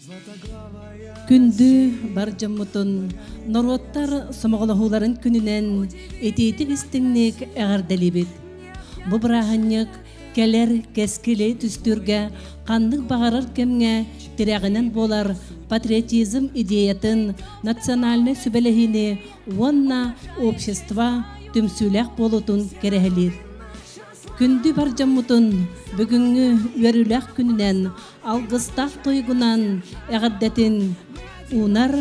Күндү бар дьоммутун норуоттар сомоҕолоһууларын күнүнэн итиитик истиҥник эҕэрдэлиибит. Бу бырааһынньык кэлэр кэскили түстүүргэ ханнык баҕарар кэмҥэ тирэҕинэн буолар патриотизм идеятын, национальнай сүбэлэһиини уонна общество түмсүүлээх буолуутун кэрэһэлиир. Күндү бар дьоммутун бүгүҥҥү үөрүүлээх күнүнэн алгыстаах тойугунан эҕэрдэтин уунар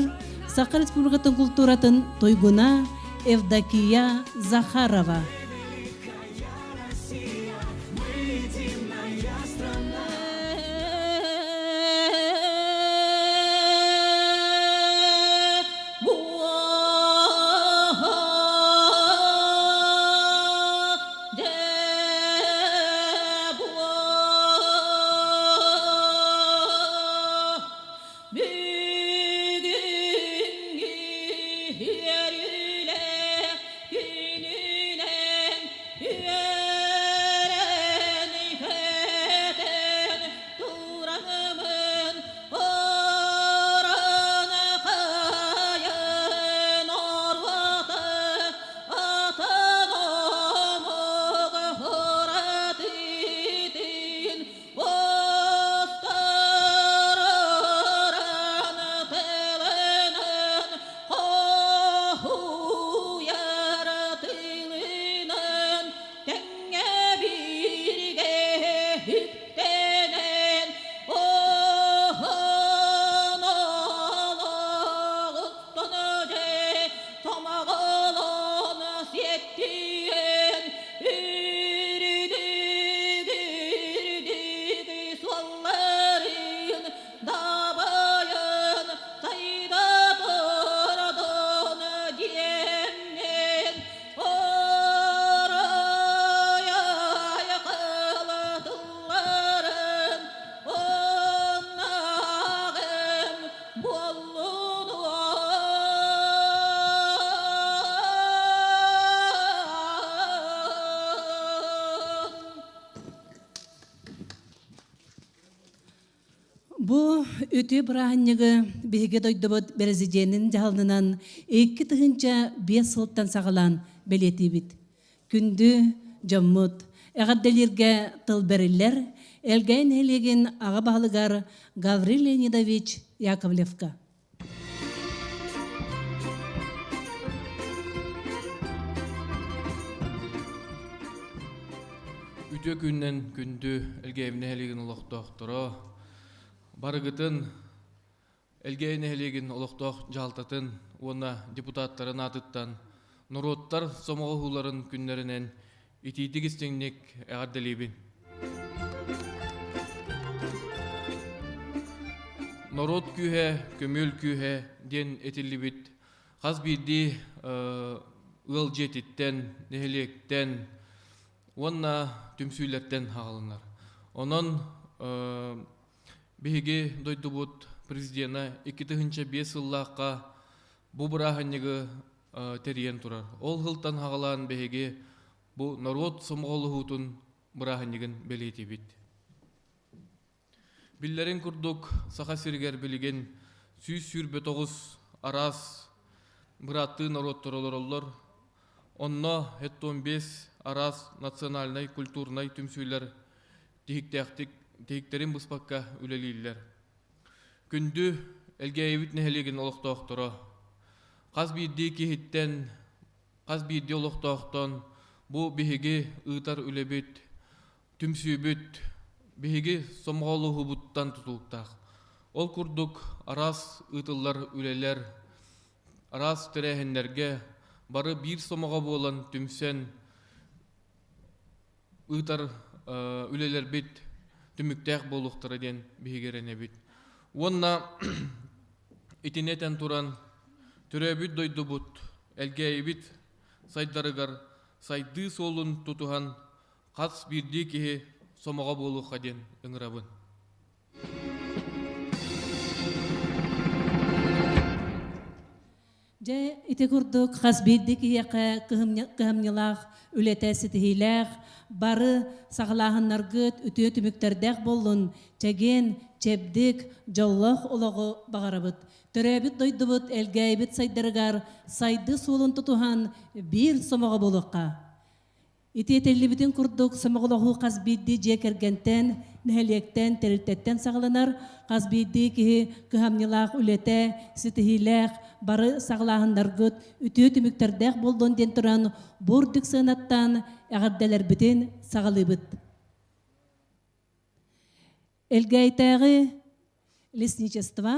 Саха Республикатын култууратын туйгуна Евдокия Захарова. Бу үтүө бырааһынньыгы биһиги дойдубут бэрэсидьиэнин дьаһалынан 2005 сылтан саҕалаан бэлиэтиибит. Күндү дьоммут, эҕэрдэлииргэ тыл бэриллэр Элгэйи нэһилиэгин аҕа баһылыгар Гаврил Леонидович Яковлевка. Үтүө күнүнэн күндү Элгээйи нэһилиэгин олохтоохторо, барыгытын Элгээйи нэһилиэгин олохтоох дьаһалтатын уонна депутаттарын аатыттан норуоттар сомоҕолоһууларын күннэринэн итиитик истиҥник эҕэрдэлиибин. Норуот күүһэ, көмүөл күүһэ диэн этиллибит хас биирдии ыал дьиэтиттэн, нэһилиэктэн уонна түмсүүлэртэн аҕалынар. Онон Биһиги дойдубут президена 2005 сыллаахха бу бырааһынньыгы тэрийэн турар. Ол сылтан хаҕалаан биһиги бу норуот сомоҕолоһуутун бырааһынньыгын бэлиэтиибит. Биллэрин курдук, Саха сиригэр билигин 129 араас бырааттыы норуоттар олороллор. Онно 75 араас национальнай культурнай түмсүүлэр тиһиктээхтик тиһиктэрин быспакка үлэлииллэр. Күндү Элгээйибит нэһилиэгин олохтоохторо, хас биирдии киһиттэн, хас биирдии олохтоохтон бу биһиги ыытар үлэбит, түмсүүбүт биһиги сомоҕолоһуубуттан тутулуктаах. Ол курдук араас ыытыллар үлэлэр, араас тэрээһиннэргэ бары биир сомоҕо буолан түмсэн ыытар үлэлэрбит түмүктээх буолуохтара диэн биһиги эрэнэбит. Уонна итини этэн туран, төрөөбүт дойдубут, Элгээйибит сайдарыгар сайдыы суолун тутуһан хас биирдии киһи сомоҕо буолуохха диэн ыҥырабын. Дьэ, ити курдук хас биирдии киһиэхэ кыһамньылаах үлэтэ ситиһиилээх, бары саҕалааһыннаргыт үтүө түмүктэрдээх буоллун, чэгиэн, чэбдик, дьоллоох олоҕу баҕарабыт. Төрөөбүт дойдубут Элгээйибит сайдарыгар сайдыы суолун тутуһан биир сомоҕо буолуохха. Ити этиллибитин курдук, сомоҕолоһуу хас биирдии дьиэ кэргэнтэн, нэһилиэктэн, тэрилтэттэн саҕаланар. Хас биирдии киһи кыһамньылаах үлэтэ, ситиһиилээх, бары саҕалааһыннаргыт үтүө түмүктэрдээх буоллун диэн туран, бу үрдүк сыанаттан эҕэрдэлэрбитин саҕалыыбыт. Элгээйитээҕи лесничество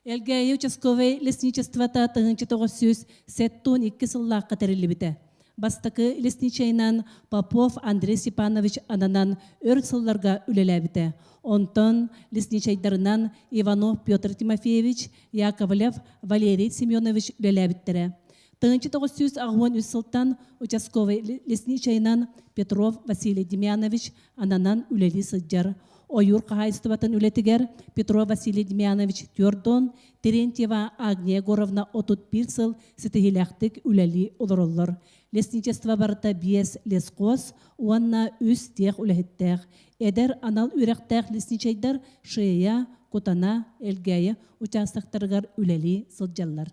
Элгээйи участковай лесничествота 1972 сыллаахха тэриллибитэ. Бастакы лесничайынан Попов Андрей Степанович ананан өр сылларга үлэлээбитэ. Онтон лесничайдарынан Иванов Петр Тимофеевич, Яковлев Валерий Семенович үлэлээбиттэрэ. 1983 сылтан участковай лесничайынан Петров Василий Демьянович ананан үлэлии сылдьар. Ойуур хаһаайыстыбатын үлэтигэр Петров Василий Демьянович Твердон, Терентьева Агния Егоровна 31 сыл ситиһиилээхтик үлэлии олороллор. Лесничество барыта биэс лесхоз уонна үс тех үлэһиттээх. Эдэр анал үөрэхтээх лесничайдар Шея, Кутана, Элгээйи учаастактарыгар үлэлии сылдьаллар.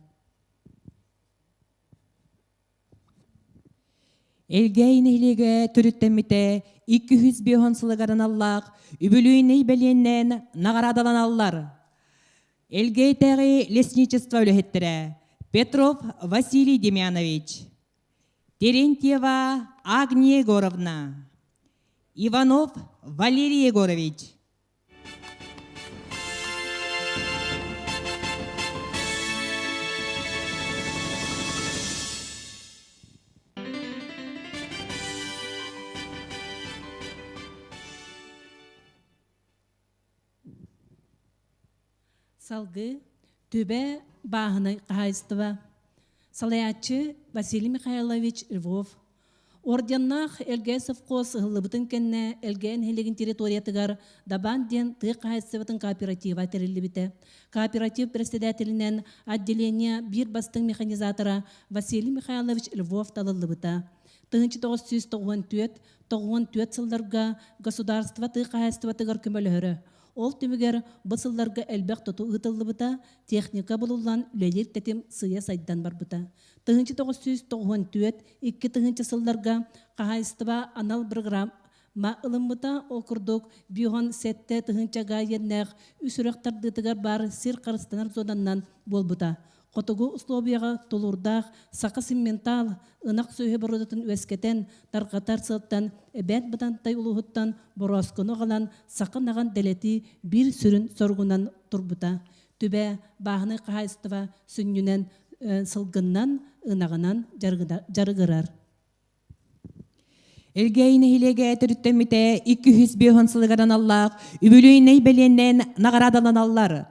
Элгээйи нэһилиэгэ төрүттэммитэ 250 сылыгар аналлаах үбүлүөйнэй бэлиэннэн наҕараадаланаллар. Элгээйитээҕи лесничество үлэһиттэрэ Петров Василий Демьянович, Терентьева Агния Егоровна, Иванов Валерий Егорович, Салгыы Түбэ бааһынай хаһаайыстыба салайааччы Василий Михайлович Львов Орденнаах Элгээ совхоз ыһыллыбытын кэннэ Элгээ нэһилиэгин территориятыгар Дабаан диэн тыа хаһаайыстыбатын кооператива тэриллибитэ. Кооператив председателинэн отделение биир бастыҥ механизатора Василий Михайлович Львов талыллыбыта. 1994-94 сылларга государство тыа хаһаайыстыбатыгар көмөлөһөрө. Ол түмүгэр бу сылларга элбэх тутуу ыытыллыбыта, техника булуллан үлэлиир тэтим сыыйа сайдан барбыта. 1994 2 сылларга хаһаайыстыба анал бырагыраама ылыммыта. Ол курдук, бион сэттэ тыһыынча га иэннээх үс үрэх тардыытыгар баар сир харыстанар зонаннан буолбута. Хотугу условияҕа тулуурдаах саха симментал ынах сүөһү боруодатын үөскэтэн, тарҕатар сыалтан Эбээн Бытантай улууһуттан борооскуну аҕалан саха ынаҕын дэлэтии биир сүрүн соругунан турбута. Түбэ бааһынай хаһаайыстыба сүнньүнэн сылгыннан, ынаҕынан дьарыгырар. Элгээйи нэһилиэгэ төрүттэммитэ 205 сылыгар аналлаах үбүлүөйнэй бэлиэннэн наҕараадаланаллар.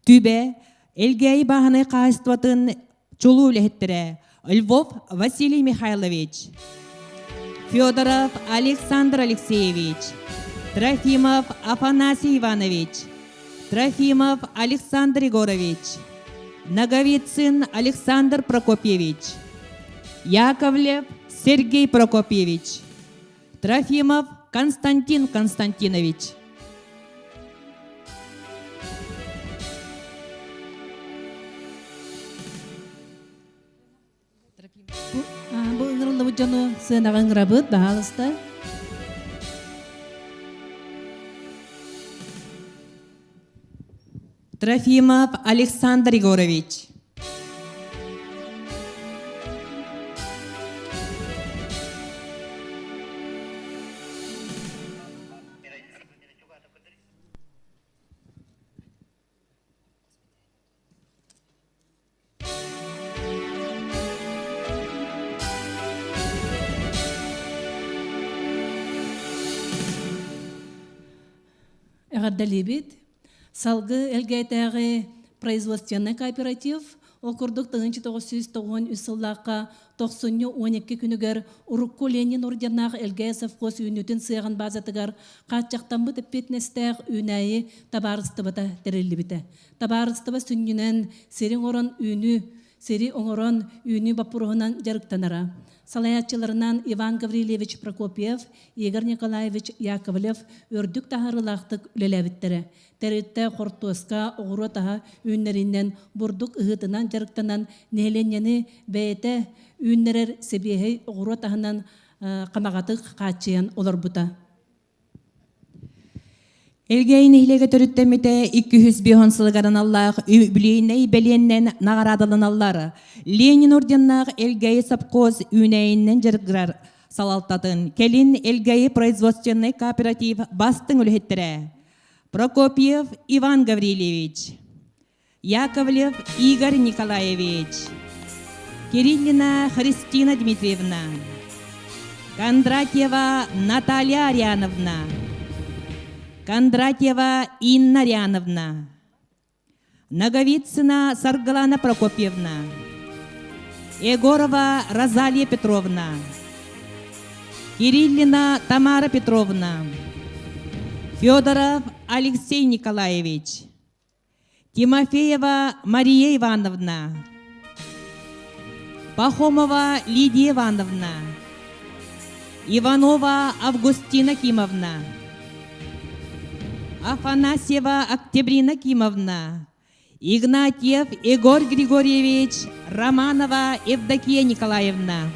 Түбэ Элгээйи бааһынай хаһаайыстыбатын чулуу үлэһиттэрэ Львов Василий Михайлович, Федоров Александр Алексеевич, Трофимов Афанасий Иванович, Трофимов Александр Егорович, Наговицын Александр Прокопьевич, Яковлев Сергей Прокопьевич, Трофимов Константин Константинович. Бу ыҥырыллыбыт дьону сыанаҕа ыҥырабыт, баһаалыста. Трофимов Александр Егорович. Эҕэрдэлиибит. Салгыы Элгээтээҕи производственнай кооператив ол курдук 1993 сыллаахха тохсунньу 12 күнүгэр урукку Ленин орденнаах Элгээ совхоз үүнүүтүн сыаҕын базатыгар хааччахтаммыт эппиэтинэстээх үүнээйи табаарыстыбата тэриллибитэ. Табаарыстыба сүнньүнэн сири оҥорон үүнүү сири оҥорон үүнүү боппуруоһунан дьарыктанара. Салайааччыларынан Иван Гаврильевич Прокопьев, Игорь Николаевич Яковлев үрдүк таһаарыылаахтык үлэлээбиттэрэ. Тэрилтэ хортуоска, оҕуруот аһа үүннэриинэн, бурдук ыһыытынан дьарыктанан нэһилиэнньэни бэйэтэ үүннэрэр сибиэһэй оҕуруот аһынан хамаҕатык хааччыйан олорбута. Элгээйи нэһилиэгэ төрүттэммитэ 205 сылыгар аналлаах үбүлүөйнэй бэлиэннэн наҕараадаланаллар. Ленин орденнаах Элгээйи совхоз үүнээйинэн дьарыгырар салалтатын, кэлин Элгээйи производственнай кооператив бастыҥ үлэһиттэрэ Прокопьев Иван Гаврильевич, Яковлев Игорь Николаевич, Кириллина Христина Дмитриевна, Кондратьева Наталья Ариановна, Кондратьева Инна Ариановна, Наговицына Саргылана Прокопьевна, Егорова Розалия Петровна, Кириллина Тамара Петровна, Федоров Алексей Николаевич, Тимофеева Мария Ивановна, Пахомова Лидия Ивановна, Иванова Августина Кимовна, Афанасьева Октябрина Кимовна, Игнатьев Егор Григорьевич, Романова Евдокия Николаевна.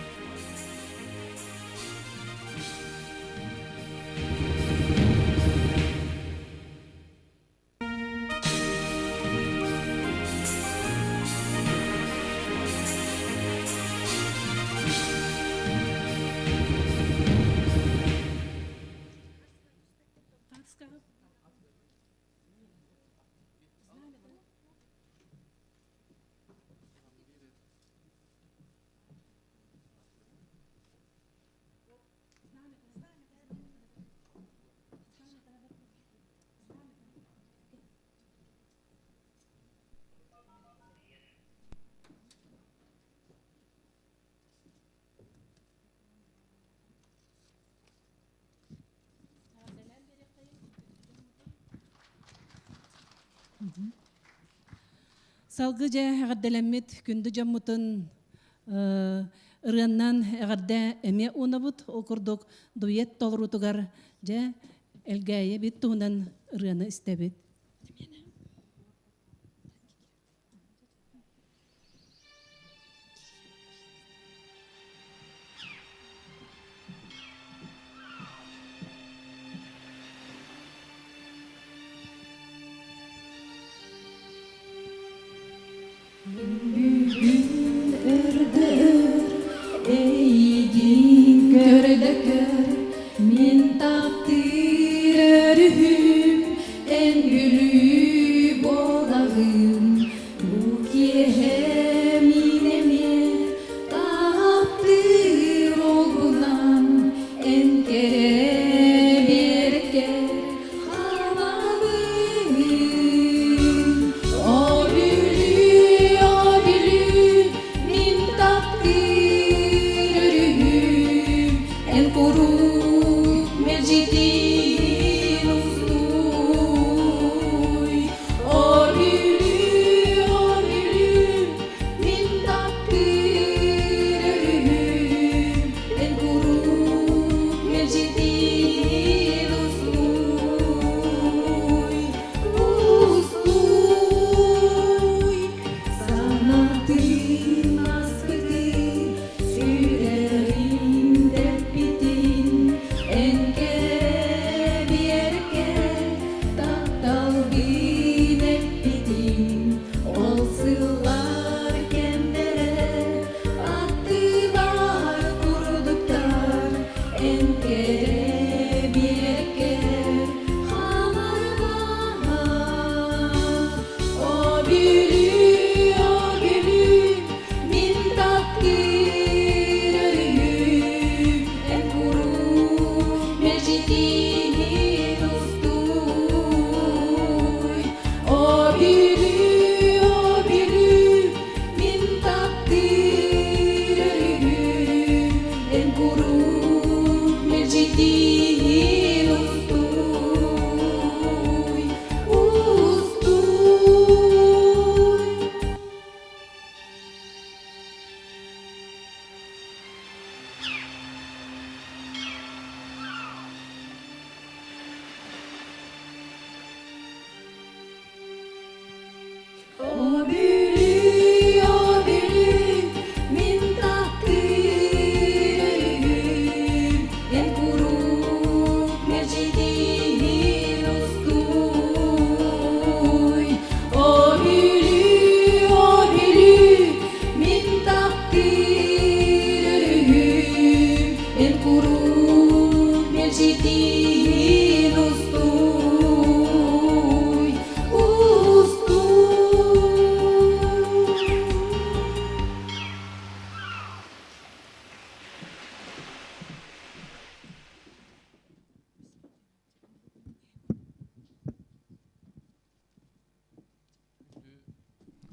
Салгы дьэ эҕэрдэлэммит күндү дьоммутун ырыаннан эҕэрдэ эмиэ уунабыт. Ол курдук дуэт толоруутугар дьэ Элгээйи туһунан ырыаны истэбит. Бүгүн өрдөр эйигин көрдөкөр мин таптыыр өрүһүм эн бүлүү буолаҕын бу киэһэ мин эмиэ таптыыр уолбунан эн кэрэ биэрэккэр хаамабын. О Бүлүү, о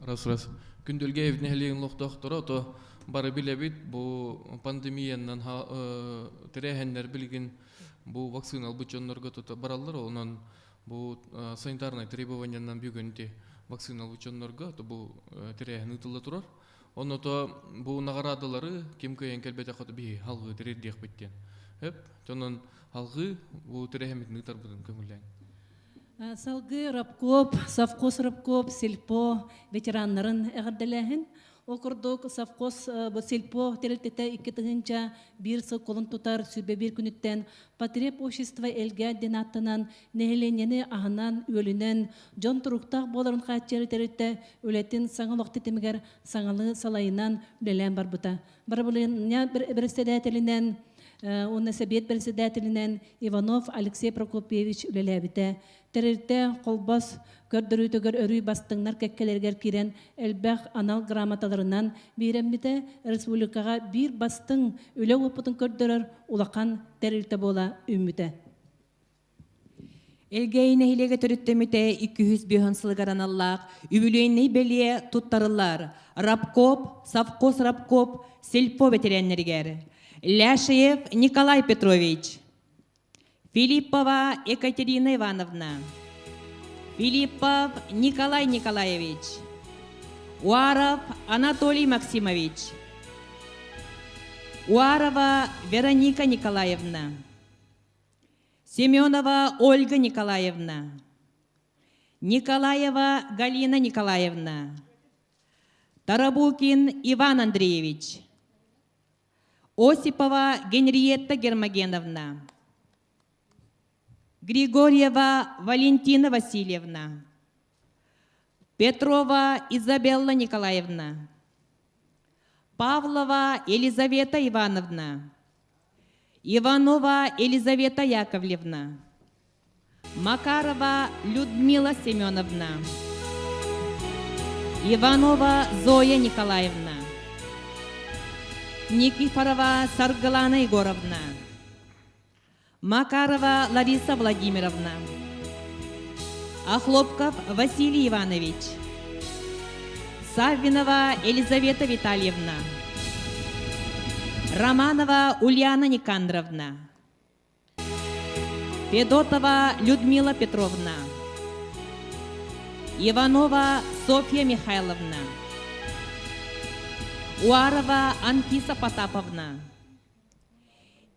Раз раз. Күндүлгэ нэһилиэгин олохтоохторо то бары билэбит бу пандемиянан тэрээһиннэр билигин бу вакцина ылбыт дьоннорго тута бараллар, онон бу санитарнай требованиянан бүгүн вакцина ылбыт дьоннорго бу тэрээһин ыытылла турар. Онно бу наҕараадалары ким кыайан кэлбэтэх биһи халгыы тириэрдиэхпит диэн. Хөп, онон халгыы бу тэрээһиммитин ыытарбытын көҥүллээҥ. Салгыы Рабкооп, совхоз Рабкооп, сельпо ветераннарын эҕэрдэлээһин. Ол курдук совхоз сельпо тэрилтэтэ 2001 сыл кулун тутар 21 күнүттэн потребобщество Элгээн диэн ааттанан нэһилиэнньэни аһынан, үөлүнэн, дьон туруктаах буоларын хааччыйар тэрилтэ үлэтин саҥа олох тэтимигэр саҥалыы салайынан үлэлээн барбыта. Бырабылыанньа председателинэн уонна сэбиэт председателинэн Иванов Алексей Прокопьевич үлэлээбитэ. Тэрилтэ Холбос көрдөрүүтүгэр өрүү бастыҥнар кэккэлэригэр киирэн элбэх анал грамоталарынан биһирэммитэ, республикаҕа биир бастыҥ үлэ уопутун көрдөрөр улахан тэрилтэ буола үүммүтэ. Элгээйи нэһилиэгэ төрүттэммитэ 205 сылыгар аналлаах үбүлүөйнэй бэлиэ туттарыллар Рабкооп, совхоз Рабкооп, сельпо бэтэрээннэригэр Ляшеев Николай Петрович, Филиппова Екатерина Ивановна, Филиппов Николай Николаевич, Уаров Анатолий Максимович, Уарова Вероника Николаевна, Семенова Ольга Николаевна, Николаева Галина Николаевна, Тарабукин Иван Андреевич, Осипова Генриетта Гермогеновна, Григорьева Валентина Васильевна, Петрова Изабелла Николаевна, Павлова Елизавета Ивановна, Иванова Елизавета Яковлевна, Макарова Людмила Семеновна, Иванова Зоя Николаевна, Никифорова Саргылана Егоровна, Макарова Лариса Владимировна, Охлопков Василий Иванович, Саввинова Елизавета Витальевна, Романова Ульяна Никандровна, Федотова Людмила Петровна, Иванова Софья Михайловна, Уарова Анфиса Потаповна,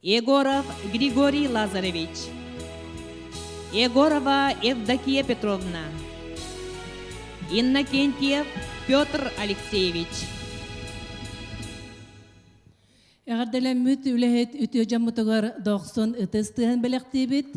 Егоров Григорий Лазаревич, Егорова Евдокия Петровна, Иннокентьев Петр Алексеевич. Эҕэрдэлэммит үлэһит үтүө дьоммутугар дохсун ытыс тыаһын бэлэхтиибит.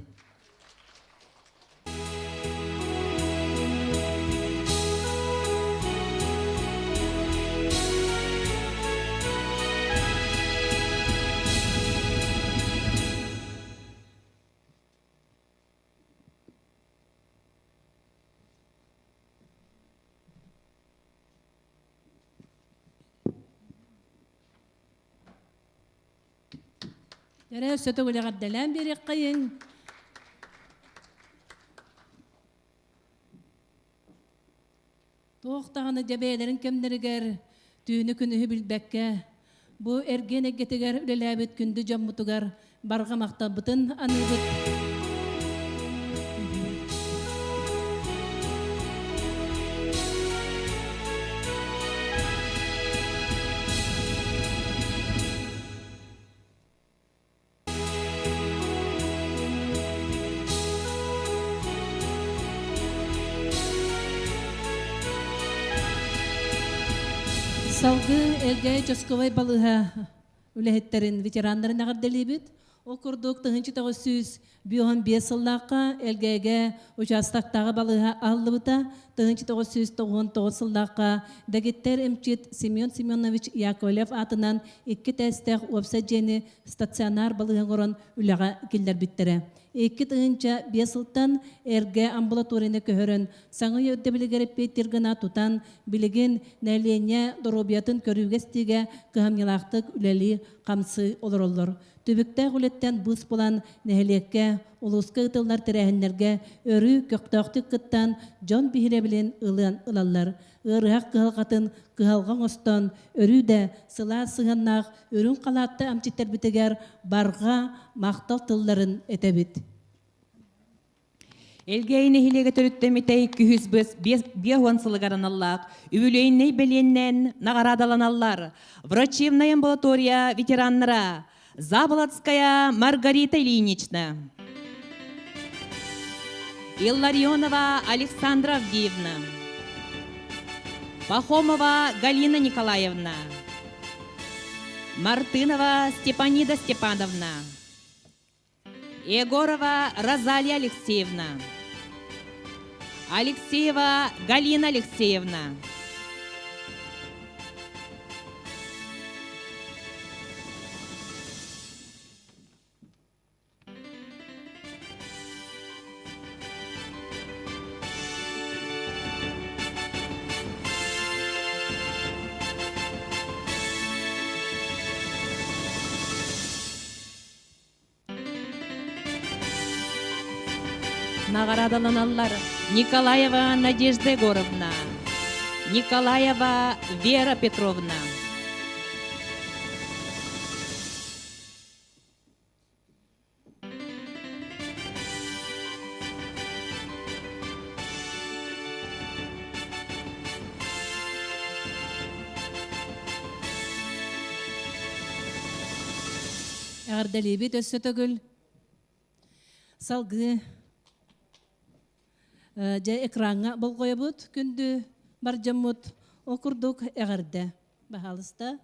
Эрэ өссө төгүл эҕэрдэлээн биэриэххэйиҥ. Туох даҕаны дьэ бэйэлэрин кэмнэригэр түүнү күнүһү билбэккэ бу эргиэн эйгэтигэр үлэлээбит күндү дьоммутугар барҕа махталбытын аныыбыт. Салгыы Элгээйи участковай балыыһа үлэһиттэрин, ветераннарын эҕэрдэлиибит. Ол курдук 1995 сыллаахха Элгээйигэ участоктааҕы балыыһа аһыллыбыта. 1999 сыллаахха дэгиттэр эмчит Семен Семенович Яковлев аатынан икки тээстээх уопсай дьиэни стационар балыыһа оҥорон үлэҕэ киллэрбиттэрэ. 2005 сылтан эргэ амбулаторияны көһөрөн, саҥа ирдэбилигэр эппиэттиир гына тутан, билигин нэһилиэнньэ доруобуйатын көрүүгэ-истиигэ кыһамньылаахтык үлэлии-хамсыы олороллор. Түбүктээх үлэттэн быыс булан нэһилиэккэ улууска ыытыллар тэрээһиннэргэ өрүү көхтөөхтүк кыттан, дьон биһирэбилин ылыан ылаллар. Ыарыһах кыһалҕатын кыһалҕа оҥостон, өрүү да сылаас сыһыаннаах үрүҥ халаатта эмчиттэрбитигэр барҕа махтал тылларын этэбит. Элгээйи нэһилиэгэ төрүттэммитэ 250 сылыгар аналлаах үбүлүөйнэй бэлиэннэн наҕараадаланаллар. Врачебная амбулатория ветераннара Заболоцкая Маргарита Ильинична, Илларионова Александра Авдеевна, Пахомова Галина Николаевна, Мартынова Степанида Степановна, Егорова Розалия Алексеевна, Алексеева Галина Алексеевна. Наҕараадаланаллар Николаева Надежда Егоровна, Николаева Вера Петровна. Эҕэрдэлиибит өссө төгүл. Салгыы дьэ экраҥҥа болҕойобут күндү бар дьоммут ол курдук эҕэрдэ. Баһаалыста.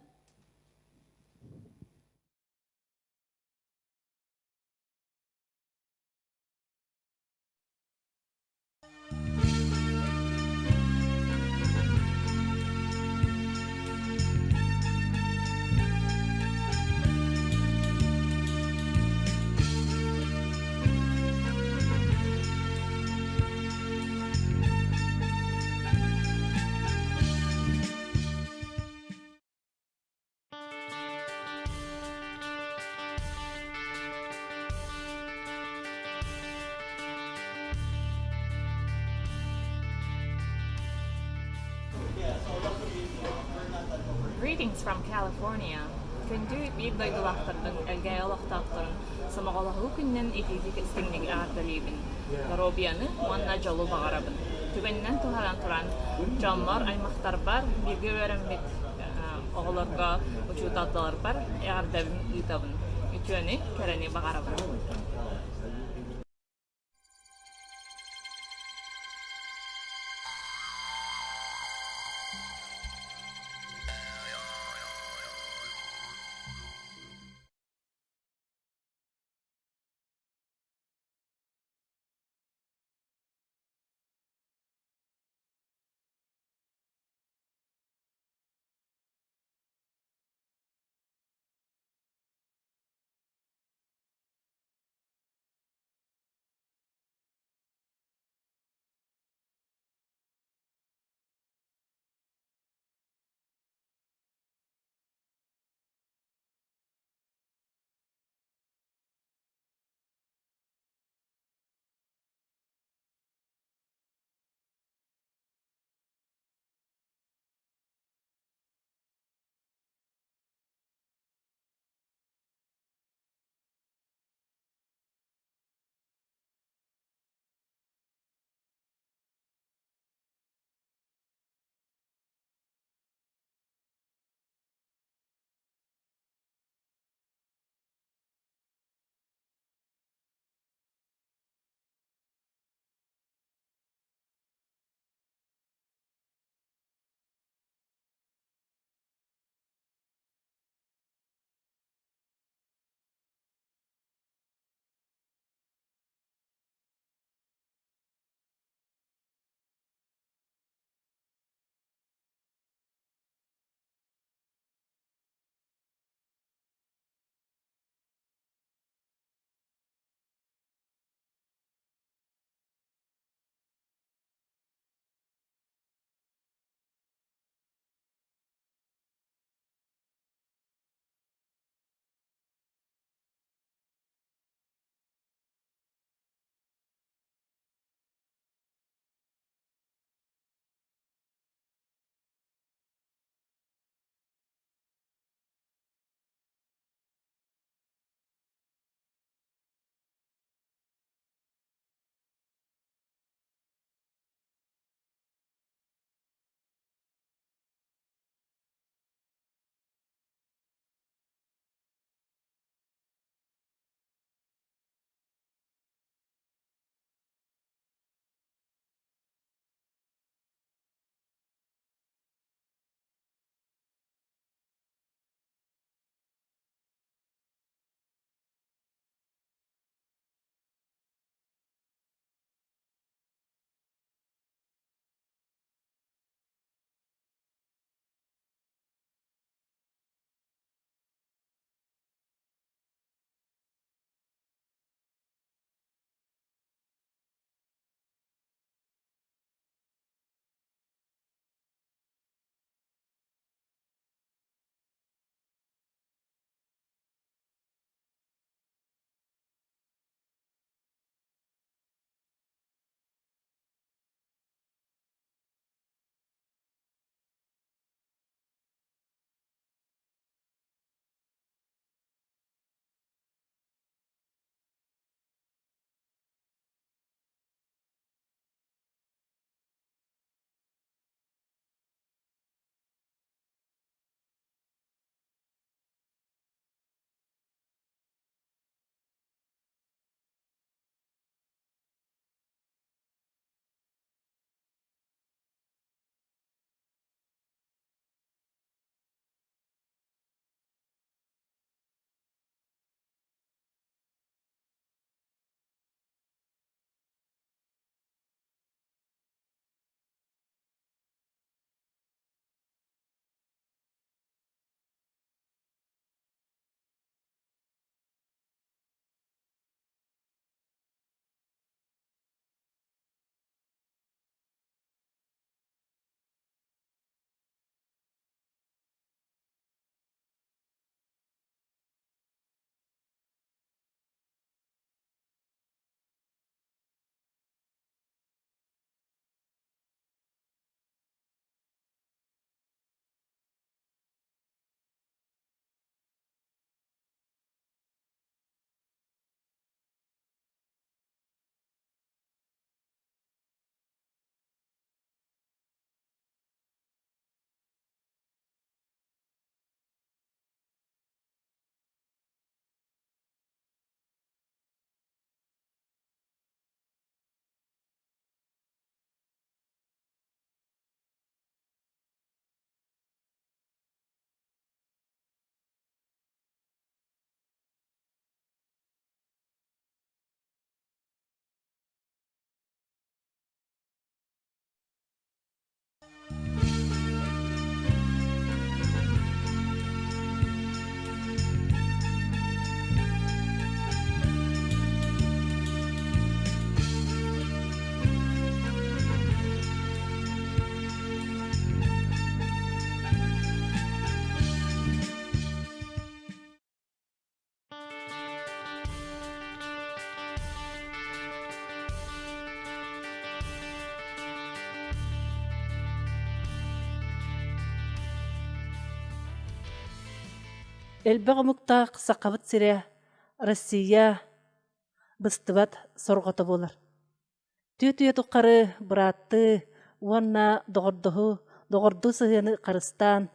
Greetings from California. Күндү биир дойдулаахтарбын, Элгээйи олохтоохторун сомоҕолоһуу күнүнэн итиитик истиҥник эҕэрдэлиибин. Доруобуйаны уонна дьолу баҕарабын. Түгэнинэн туһанан туран, дьоммор, аймахтарбар, бииргэ үөрэммит оҕолорго, учууталларбар эҕэрдэбин ыытабын. Үтүөнү, кэрэни баҕарабын. Элбэх омуктаах Сахабыт сирэ Россия быстыбат сорҕото буолар. Түөтүйэ тухары бырааттыы уонна доҕордоһуу, доҕордуу сыһыаны харыстаан,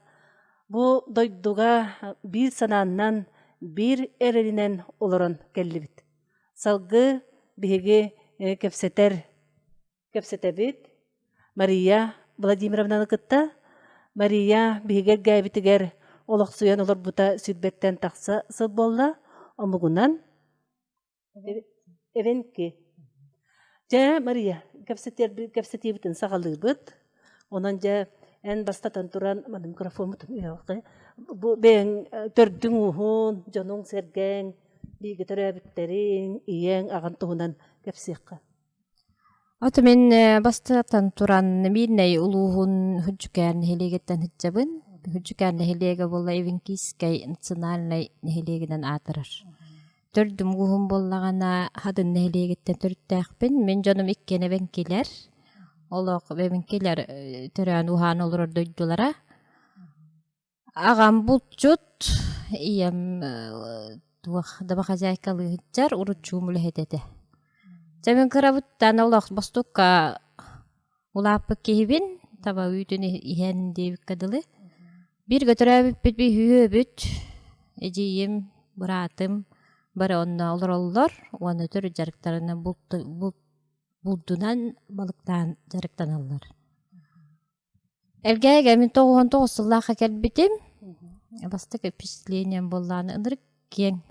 бу дойдуга биир санааннан, биир эрэлинэн олорон кэллибит. Салгыы биһиги кэпсэтэр кэпсэтэбит Мария Владимировнаны кытта. Мария биһиги эргээбитигэр олохсуйан олорбута сүүрбэттэн тахса сыл буолла. Омугунан Эвенки. Дьэ, Мария, кэпсэтиибитин саҕалыыбыт. Онон дьэ, эн бастатан туран, маны микрофоммутун бу бэйэҥ төрдүҥ ууһун, дьонуҥ-сэргэҥ, бииргэ төрөөбүттэриҥ, ийэҥ, аҕаҥ туһунан кэпсиэххэ. Ото мин бастатан туран Миирнэй улууһун Хүчүкээн нэһилиэгиттэн сылдьабын. Хүчүкээн нэһилиэгэ буолла Ивенкийскэй национальнай нэһилиэгинэн аатырар. Төрдүм ууһум буоллаҕына Хадын нэһилиэгиттэн төрүттээхпин. Мин дьонум иккиэн эбэҥкилэр. Олох эбэҥкилэр төрөөн ууһаан олорор дойдулара. Аҕам булчут, ийэм туох домохозяйкалыы сылдьар, урут чуум үлэһит этэ. Дьэ мин кырабыттан олох бостукка улааппыт киһибин, таба үүтүн иһэн диэбиккэ дылы. Бииргэ төрөөбүппүт үһүөбүт, эдьиийим, быраатым бары онно олороллор уонна төрүт дьарыктарынан булдунан балыктаан дьарыктаналлар. Элгээйигэ мин 99 сыллаахха кэлбитим. Бастакы впечатлением буоллаҕына ынырык киэҥ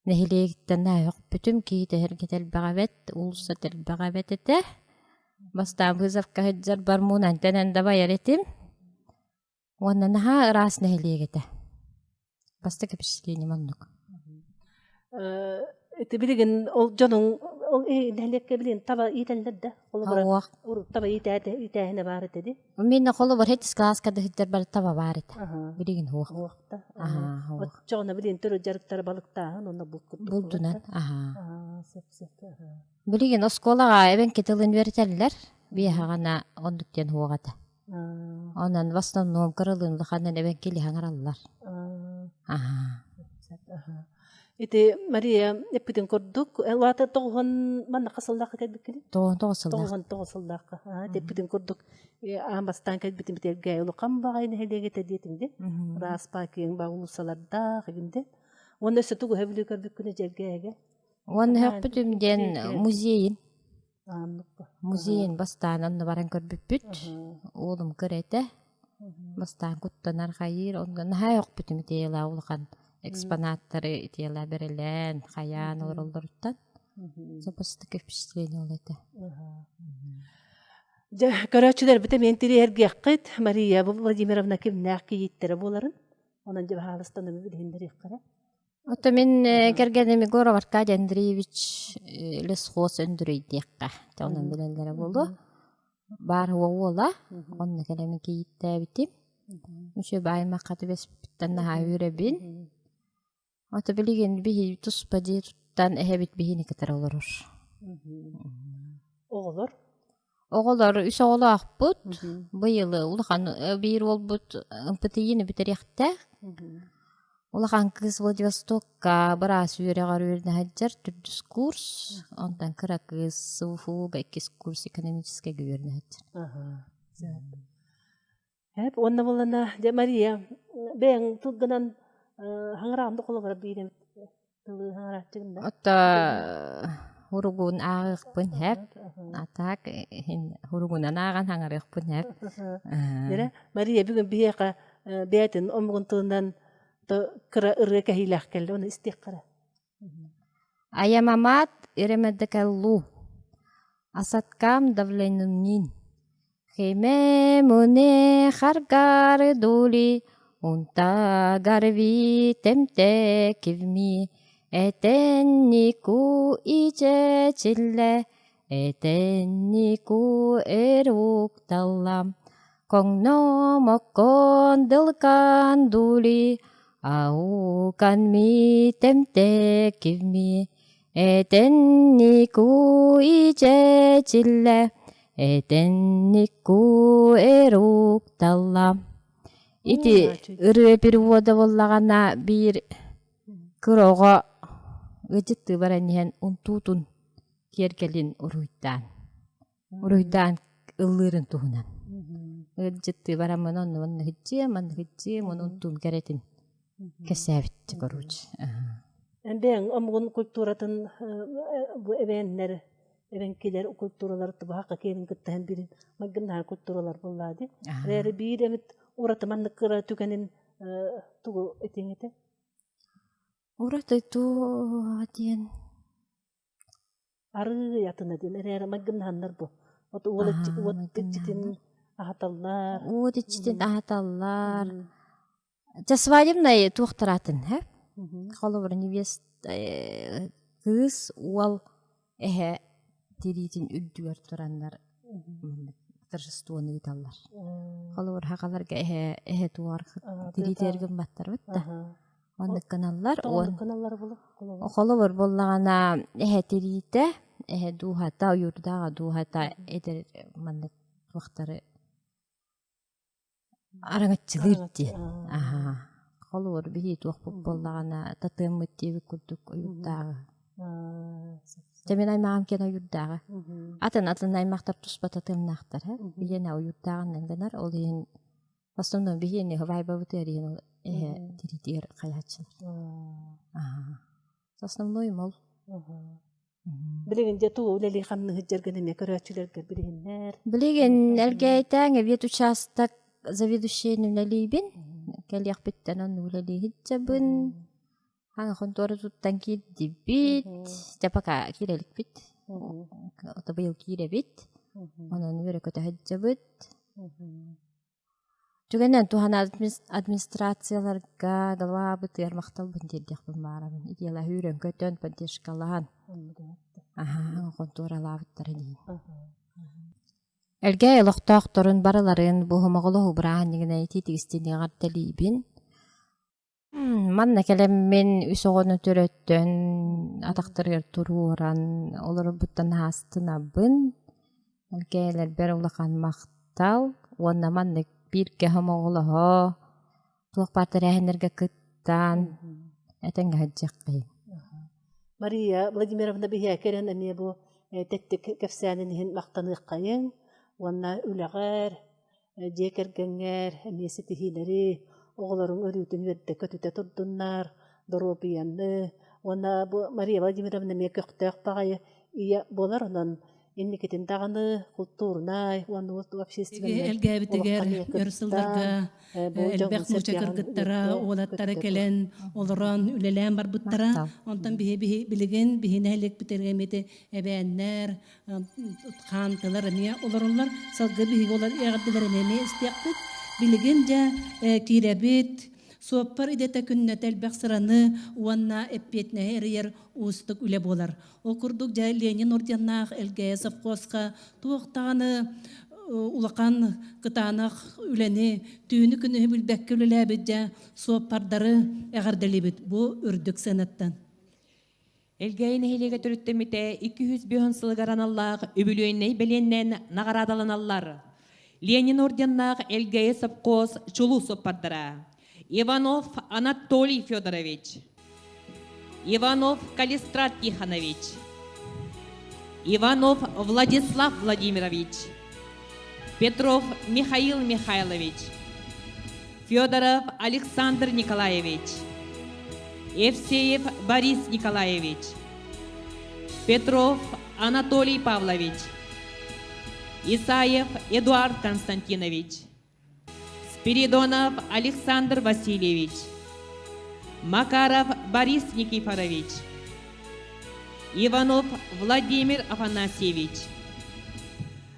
нэһилиэгиттэн наһаа киһи тэһэргэтэ элбэҕэ эбэт, уулусса элбэҕэ эбэт этэ. Бастаан вызовка сылдьар бармуунан тэнэн дабайар этим. Уонна наһаа ыраас нэһилиэк этэ. Бастакы впечатлением оннук. Ити билигин ол дьонуҥ ол нэһилиэккэ билигин таба иитэллэр да холобура Суох. урут таба иитээте иитээһинэ баар этэ дии. Мин холобур хетис кылааска да сылдьар бары таба баар этэ. Аха. Билигин суох. Суохта. Аха, суох. Оччоҕуна билигин төрүт дьарыктара балыктааһын уонна булт курдук Булдунан, буолар да. аха. Аа, сөп сөп. Аха. Билигин оскуолаҕа эбэҥки тылын үөрэтэллэр. Биэһэҕинэ оннук диэн суох этэ. Онон в основном кыралыын улаханынан эбэҥкили хаҥараллар. Аһаа. Ити Мария эппитин курдук, улаата тоҕуһун манна сыллаахха кэлбиккини? 99 сыллаах. 99 сыллаахха. Эппитин курдук аан бастаан кэлбитим битэргэ улахан баҕайы нэһилиэгэ этэ диэтиҥ де. Ыраас киэҥ баа уулуссалардаах игинде. Уонна өссө тугу сөбүлүү көрбүккүнэ дьэргээгэ. Уонна өһөхпүтүм диэн музейын Музейын бастаан онно баран көрбүппүт. Уолум кыра этэ. Бастаан куттанар хайыыр, онно наһаа өөхпүтүм итиэлээ улахан экспонаттары итиэлээ бэрэлээн, хайаан олороллоруттан. Запастык впечатление ол этэ. Дьэ, көрөөччүлэрбит эмиэ интириэһиргиэххит Мария Владимировна кимнээх кийииттэрэ буоларын. Онон дьэ баһаалыстан билиһиннэриэххэрэ. Ото мин кэргэним Егоров Аркадий Андреевич лесхоз Өндүрүйдиэххэ дьэ онон билэллэрэ буолуо. Баар уола онно кэлэн кийииттээбитим. Үчүгэй бааймахха түбэспиттэн наһаа үөрэбин. Ото билигин биһи туспа дьиэ туттан эһэбит биһини кытары олорор. Оҕолор? Оҕолор үс оҕолоохпут. Быйыл улахан биир уолбут МПТИ-ни бүтэриэхтээх. Улахан кыыс Владивостокка быраас үөрэҕэр үөрэнэ сылдьар төрдүс курс, онтон кыра кыыс СУФУ-га иккис курс экономическайга үөрэнэ сылдьар. Эп уонна буоллана дьэ Мария бэйэҥ тылгынан хаҥыраҕын да холобура биир эмит тылы хаҥырааччыгын да Отто хуругун ааҕыахпын һэп, а так хуругунан ааҕан хаҥарыахпын һэп. Дьэ Мария бүгүн биһиэхэ бэйэтин омугун тылынан кыра ырыа кэһиилээх кэллэ оны истиэххэ эрэ. Айамамаат иремедекеллу асаткам давленуннин химемуне харгары дули унтагарви темтекивми этеннику ичечилле этеннику эрукталлам коҥномоккон дылкан дули Аукан ми темтекивми этеннику ичечилле этеннику эрукталла. Ити ырыа перевода буоллаҕына биир кыра оҕо ыалдьыттыы баран иһэн унтуутун киэргэлин уруһуйдаан уруһуйдаан ыллыырын туһунан. Ыалдьыттыы бараммын онно манна сылдьыам, манна сылдьыам, ону унтуум кэрэтин кэпсээбит короче. Бэйэҥ омугун культуратын бу эбээннэр эбэҥкилэр культуралар тубаха киэрин кыттаһан биирин майгыннаһар культуралар буоллаа дии. Эрээри биир эмит ураты маннык кыра түгэнин тугу этиҥ этэ? Ураты туох диэн Арыы атына диэн эрээри майгыннаһаннар бу. От уол уот иччитин аһаталлар. Уот иччитин аһаталлар. Чэ свадебнай туохтараатын һэ? Холобур невест кыыс уол эһэ тириитин үрдүгэр тураннар торжествоны ыыталлар. Холобур хахаларга эһэ эһэ туар тириитигэр гымматтарбыт да. Оннук гыналлар. Холобур буоллаҕына эһэ тириитэ, эһэ дууһата, ойуурдааҕа дууһата эдэр маннык туохтары Араҥаччылыыр диэн. Аһаа. Холобур, биһи туохпут буоллаҕына татыаммыт диэбит курдук ойуурдааҕы. Дьэ мин аймаҕым киэн ойуурдааҕы. Атын атын аймахтар туспа татыамнаахтар һэ. Биһиэнэ ойуурдааҕынан гынар. Ол иһин в основном биһиэнэ убаайбабытыгар иһин ол эһэ тириитигэр хайааччылар. Аһаа. Основной мол. Билигин дьэ туу үлэлии хамныһыт дьаргын эмиэ көрөөччүлэргэ билиһиннэр. Билигин Элгээйитээҥ эбиэт учаастак заведующайын үлэлиибин. Кэлиэхпиттэн онно үлэлии сылдьабын. Хаҥа хонтуора туттан киирдибит. Дьэ пока киирэ иликпит. Ото быйыл киирэбит. Онон үөрэ-көтө сылдьабыт. Түгэнинэн туһана администрацияларга главабытыгар махталбын тиэрдиэхпин баарабын. Идеялаһы үүрэн-көтөн, поддержкалаан, аһаа, хонтуоралаабыттарын иһин. Элгээйи олохтоохторун барыларын бу һомоҕолоһуу бырааһынньыгынан итии-тигистиниэҕэр эҕэрдэлиибин. Манна кэлэммин үс оҕону төрөттөн, атахтарыгар туруоран, олорорбуттан астынабын. Кээлэрбэр улахан махтал уонна маннык бииргэ сомоҕолоһо, туох баар тэрээһиннэргэ кыттан, этэҥҥэ сылдьыаххайын. Мария Владимировна биһиэхэ кэлэн эмиэ бу тэттик кэпсээнин иһин махтаныаххайыҥ уонна үлэҕэр Дьиэ кэргэҥҥэр эмиэ ситиһиилэри, оҕолоруҥ өрүүтүн үөрдэ-көтүтэ турдуннар, доруобуйаны уонна бу Мария Владимировна эмиэ көхтөөх баҕайы ийэ буолар, онон инникитин даҕаны култуурунай уонна общественнай Элгээбитигэр олоххо эмиэ өр кыттан, сылларга бу элбэх нуучча дьоҥҥун-сэргэҕин кыргыттара, үөрдэ уолаттара көтүтэ тур. кэлэн, олорон, үлэлээн барбыттара. Махтал. Онтон биһи биһи билигин биһи нэһилиэкпитигэр эмиэ эбээннэр, хаантылар эмиэ олороллор. Салгыы биһиги олор эҕэрдэлэрин эмиэ истиэхпит. Билигин дьэ киирэбит. Суоппар идэтэ күннэтэ элбэх сыраны уонна эппиэтинэһи эрийэр уустук үлэ буолар. Ол курдук дьэ Ленин орденнаах Элгээйи совхозка туох даҕаны улахан кытаанах үлэни түүнү-күнүһү билбэккэ үлэлээбит дьэ суоппардары эҕэрдэлиибит бу үрдүк сыанаттан. Элгээйи нэһилиэгэ төрүттэммитэ 205 сылыгар аналлаах үбүлүөйнэй бэлиэннэн наҕараадаланаллар. Ленин орденнаах Элгээйи совхоз чулуу суоппардара Иванов Анатолий Федорович, Иванов Калистрат Тихонович, Иванов Владислав Владимирович, Петров Михаил Михайлович, Федоров Александр Николаевич, Евсеев Борис Николаевич, Петров Анатолий Павлович, Исаев Эдуард Константинович, Спиридонов Александр Васильевич, Макаров Борис Никифорович, Иванов Владимир Афанасьевич,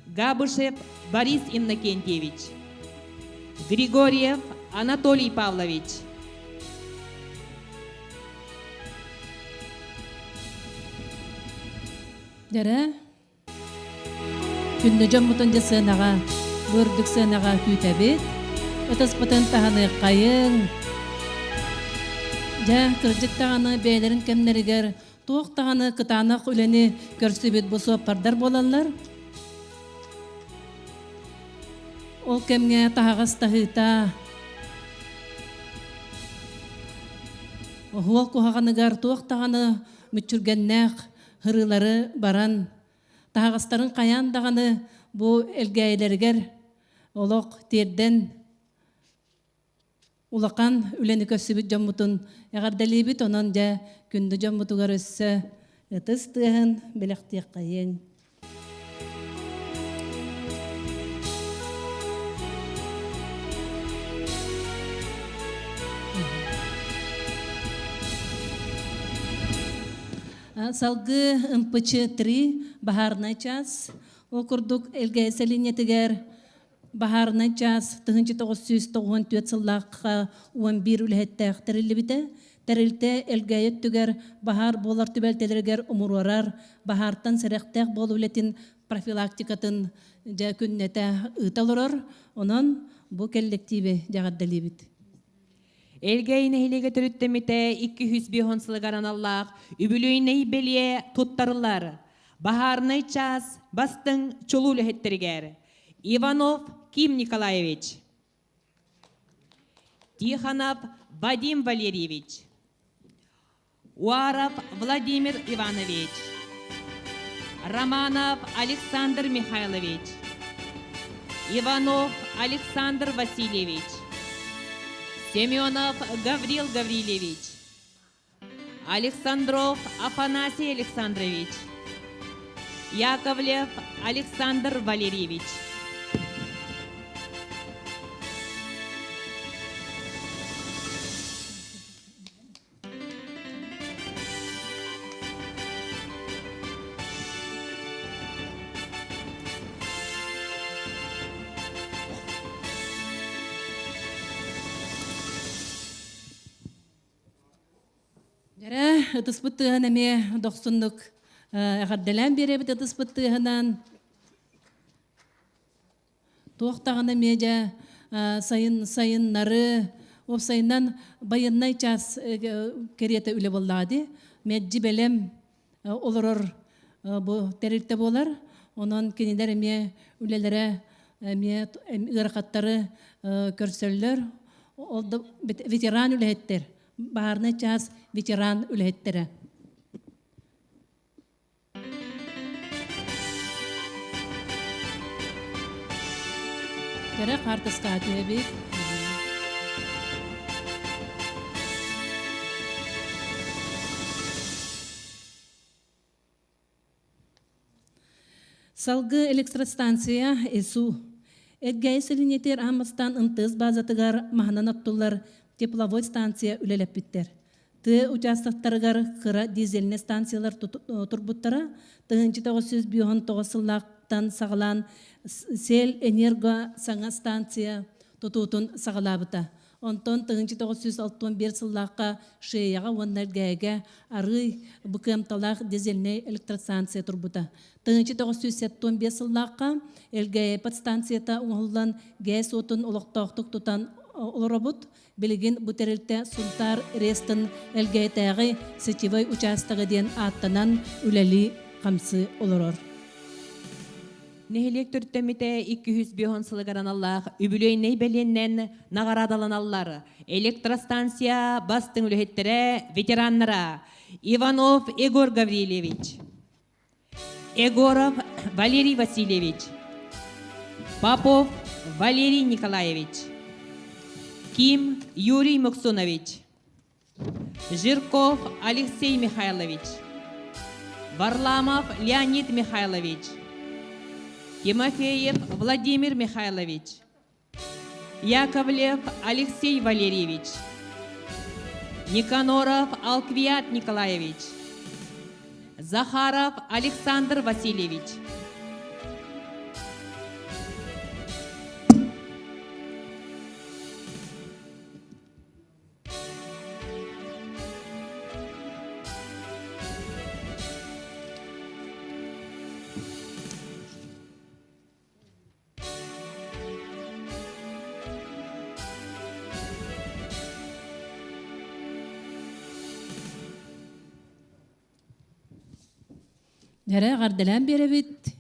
Габышев Борис Иннокентьевич, Григорьев Анатолий Павлович. Дэрэ, күндү дьоммутун дьэ сыанаҕа, бу үрдүк сыанаҕа күүтэбит. Ытыспытын таһыныаххайыҥ. Дьэ, кырдьык даҕаны бэйэлэрин кэмнэригэр туох даҕаны кытаанах үлэни көрсүбүт бу суоппардар буолаллар. Ол кэмҥэ таһаҕас таһыыта, Оһуол куһаҕаныгар туох даҕаны мүччүргэннээх һырыылары баран, таһаҕастарын хайаан даҕаны бу элгээйилэригэр олох тиэрдэн улахан үлэни көрсүбүт дьоммутун эҕэрдэлиибит. Онон дьэ күндү дьоммутугар өссө ытыс тыаһын бэлэхтиэххэйиҥ. Салгыы МПЧ-3 баһаарынай чаас. Ол курдук Элгээйи сэлиэнньэтигэр баһаарынай чаас 1994 сыллаахха 11 үлэһиттээх тэриллибитэ. Тэрилтэ Элгээйи өттүгэр баһаар буолар түбэлтэлэригэр умуруорар, баһаартан сэрэхтээх буолуу үлэтин профилактикатын дьэ күннэтэ ыыта олорор. Онон бу кэллэктииби дьэҕэрдэлиибит. Элгээйи нэһилиэгэ төрүттэммитэ 205 сылыгар аналлаах үбүлүөйнэй бэлиэ туттарыллар. Баһаарынай чаас бастыҥ чулуу үлэһиттэригэр Иванов Ким Николаевич, Тихонов Вадим Валерьевич, Уаров Владимир Иванович, Романов Александр Михайлович, Иванов Александр Васильевич, Семенов Гаврил Гаврильевич, Александров Афанасий Александрович, Яковлев Александр Валерьевич. Дьэрэ, ытыспыт тыаһын эмиэ дохсуннук эҕэрдэлээн биэрэбит ытыспыт тыаһынан. Туох даҕаны эмиэ дьэ сайын сайыннары уопсайынан байыаннай чаас кэриэтэ үлэ буоллаҕа дии. Мэлдьи бэлэм олорор бу тэрилтэ буолар. Онон кинилэр эмиэ үлэлэрэ эмиэ ыарахаттары көрсөллөр. Ол да ветеран үлэһиттэр, баһаарынай чаас ветеран үлэһиттэрэ. Кэрэ хаартыскаҕа түһэбит. Салгыы электростанция ИСУ Элгээйи сэлиэнньэтигэр аан бастаан МТС базатыгар маһынан оттуллар тепловой станция үлэлэппиттэр. Тыа учаастактарыгар кыра дизельнэй станциялар турбуттара. 1959 сыллаахтан саҕалаан Сел Энерго саҥа станция тутуутун саҕалаабыта. Онтон 1961 сыллаахха Шеяҕа уонна Элгээйигэ арыый бу кыамталаах дизельнэй электростанция турбута. 1975 сыллаахха Элгээйи подстанцията оҥоһуллан ГЭС уотун олохтоохтук тутан олоробут. Билигин бу тэрилтэ Сунтаар Рестон Элгээйитээҕи сетевой учаастага диэн ааттанан үлэлии-хамсыы олорор. Нэһилиэк төрүттэммитэ 205 сылыгар аналлаах үбүлүөйнэй бэлиэннэн наҕараадаланаллар. Электростанция бастыҥ үлэһиттэрэ, ветераннара Иванов Егор Гаврильевич, Егоров Валерий Васильевич, Попов Валерий Николаевич, Ким Юрий Муксунович, Жирков Алексей Михайлович, Варламов Леонид Михайлович, Тимофеев Владимир Михайлович, Яковлев Алексей Валерьевич, Никаноров Алквиат Николаевич, Захаров Александр Васильевич. Дьэрэ эҕэрдэлээн биэрэбит.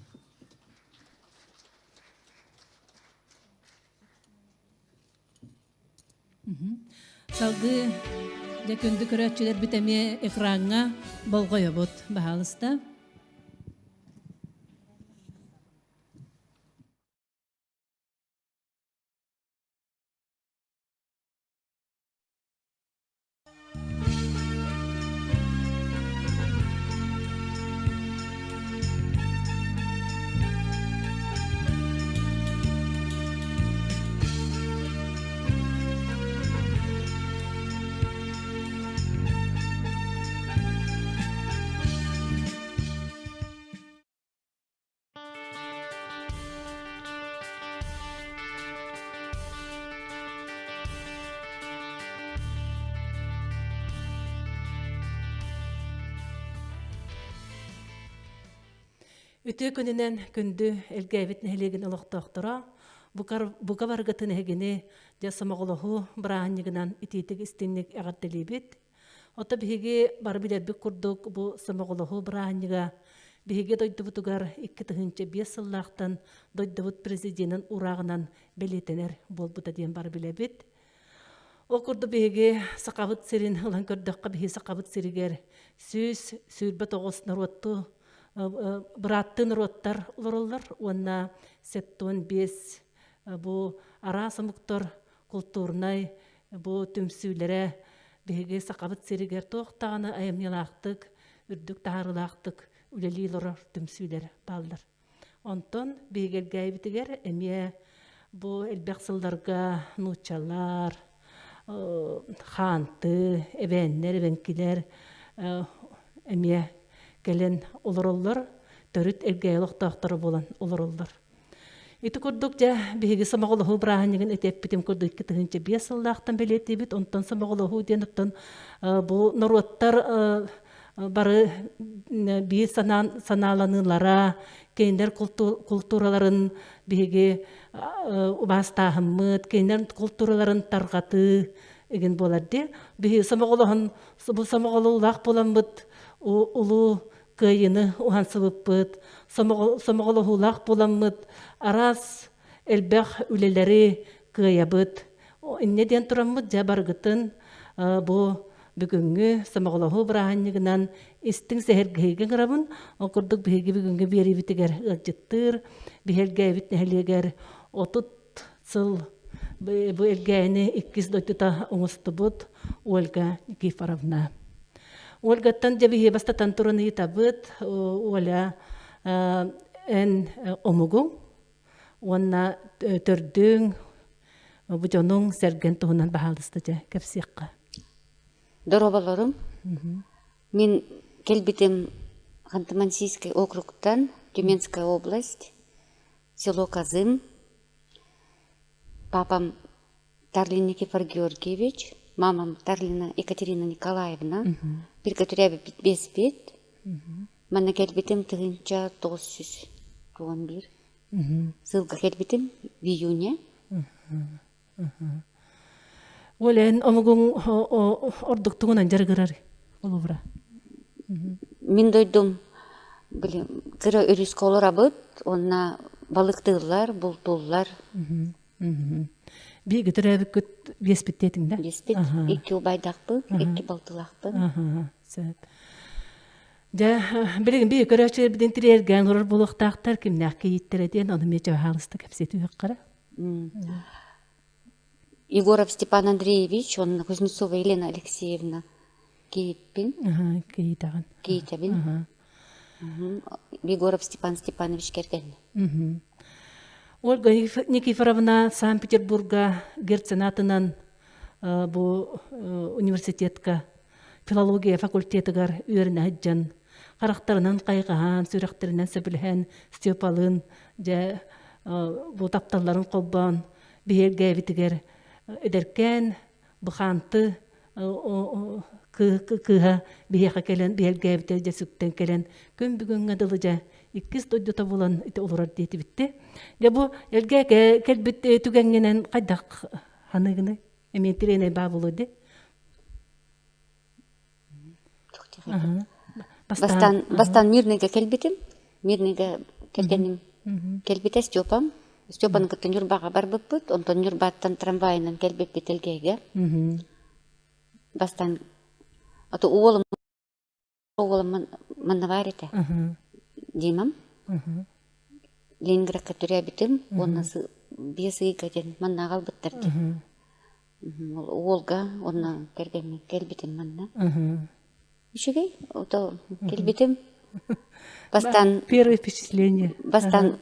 Салгыы Дьэ күндү көрөөччүлэрбит эмиэ экраҥҥа болҕойобут, баһаалыста. Үтүө күнүнэн күндү Элгээбит нэһилиэгин олохтоохторо бука барыгытын эһигини дьэ сомоҕолоһуу бырааһынньыгынан итиитик истиҥник эҕэрдэлиибит. Ото биһиги бары билэрбит курдук бу сомоҕолоһуу бырааһынньыга биһиги дойдубутугар 2005 сыллаахтан дойдубут президенин урааҕынан бэлиэтэнэр буолбута диэн бары билэбит. Ол курдук биһиги Сахабыт сирин ылан көрдөххө биһиги Сахабыт сиригэр 129 норуотту бырааттыы норуоттар олороллор уонна 75 бу араас омуктар култуурнай бу түмсүүлэрэ биһиги Сахабыт сиригэр туох даҕаны айымньылаахтык, үрдүк таһаарыылаахтык үлэлии олорор түмсүүлэр бааллар. Онтон биһиги Элгээйибитигэр эмиэ бу элбэх сылларга нууччалар, хаанты, эбээннэр, эбэҥкилэр эмиэ кэлэн олороллор, төрүт Элгээйи олохтоохторо буолан олороллор. Ити курдук дьэ биһиги сомоҕолоһуу бырааһынньыгын ити эппитим курдук 2005 сыллаахтан бэлиэтиибит. Онтон сомоҕолоһуу диэн оттон бу норуоттар бары биир санааланыылара, кинилэр култуураларын биһиги убаастааһыммыт, кинилэр култуураларын тарҕатыы игин буолар дии. Биһиги сомоҕолоһон бу сомоҕолуулаах буоламмыт улуу кыайыыны уһансыбыппыт, сомоҕолоһуулаах буоламмыт араас элбэх үлэлэри кыайабыт. Инньэ диэн тураммыт дьэ барыгытын бу бүгүҥҥү сомоҕолоһуу бырааһынньыгынан истиҥ сэһэргэһиигэ ыҥырабын. Ол курдук биһиги бүгүҥҥү биэриибитигэр ыалдьыттыыр Биһэлгээбит нэһилиэгэр 30 сыл бу Элгээйини иккис дойдута оҥостубут Ольга Никифоровна. Ольгаттан дьэ биһи бастатан туран ыйытабыт, Оля, эн омугуҥ уонна төрдүҥ, бу дьонуҥ сэргэн туһунан баһаалыста дьэ кэпсиэххэ. Доруобаларым. Мин кэлбитим Ханты-Мансийский округтан, Тюменская область, село Казым. Папам Тарлин Никифор Георгиевич, мамам Тарлина Екатерина Николаевна, бирге беспит. Манна кэлбитим тыһыынча 991. Сылга кэлбитим в июне. Ол эн омугуҥ ордук тугунан дьарыгырар олубура? Мин дойдум били кыра өрүскэ олоробут, уонна балыктыыллар, бултууллар. Бииргэ төрөөбүккүт биэспит диэтиҥ да? Биэспит. Икки убайдаахпын, икки балтылаахпын. Сөп. Дьэ, билигин биир көрөөччүлэрбитин тириэргээн олорор буолуохтаахтар, кимнээх кийииттэрэ диэн, ону эмиэ чаһаалыста кэпсэтиэххэ. Егоров Степан Андреевич, он Кузнецова Елена Алексеевна кийииппин. Кийиитэҕин. Кийиитэбин. Егоров Степан Степанович кэргэн. Ольга Никифоровна Санкт-Петербурга Герцен аатынан бу университетка филология факультетыгар үөрэнэ сылдьан харахтарынан хайҕаһан, сүрэхтэринэн сөбүлэһэн Степалыын дьэ бу тапталларын холбоон биһиргээбитигэр эдэркээн бухаанты кыыһа биһиэхэ кэлэн биһиргээбитэ дьэ сүктэн кэлэн күн бүгүҥҥэ дылы дьэ иккис дойдута булан ити олорор диэтибитти. Дьэ бу элгээкэ кэлбит түгэҥҥинэн хайдах ханыгыный? Эмиэ тирэнэй баа буолуо ди. Бастаан, бастаан Мирныйга кэлбитим. Мирныйга кэргэним кэлбитэ Степам. Степаны кытта Ньурбаҕа барбыппыт. Онтон Ньурбаттан трамвайынан кэлбиппит Элгээйгэ. Бастаан Ото уолум уолум манна баар этэ. Димам. Ленинградка төрөөбүтүм уонна биэс ыйга диэн манна аҕалбыттар диэн. Уолга уонна кэргэммин кэлбитим манна. Үчүгэй, ото кэлбитим. Бастаан Первое впечатление. Бастаан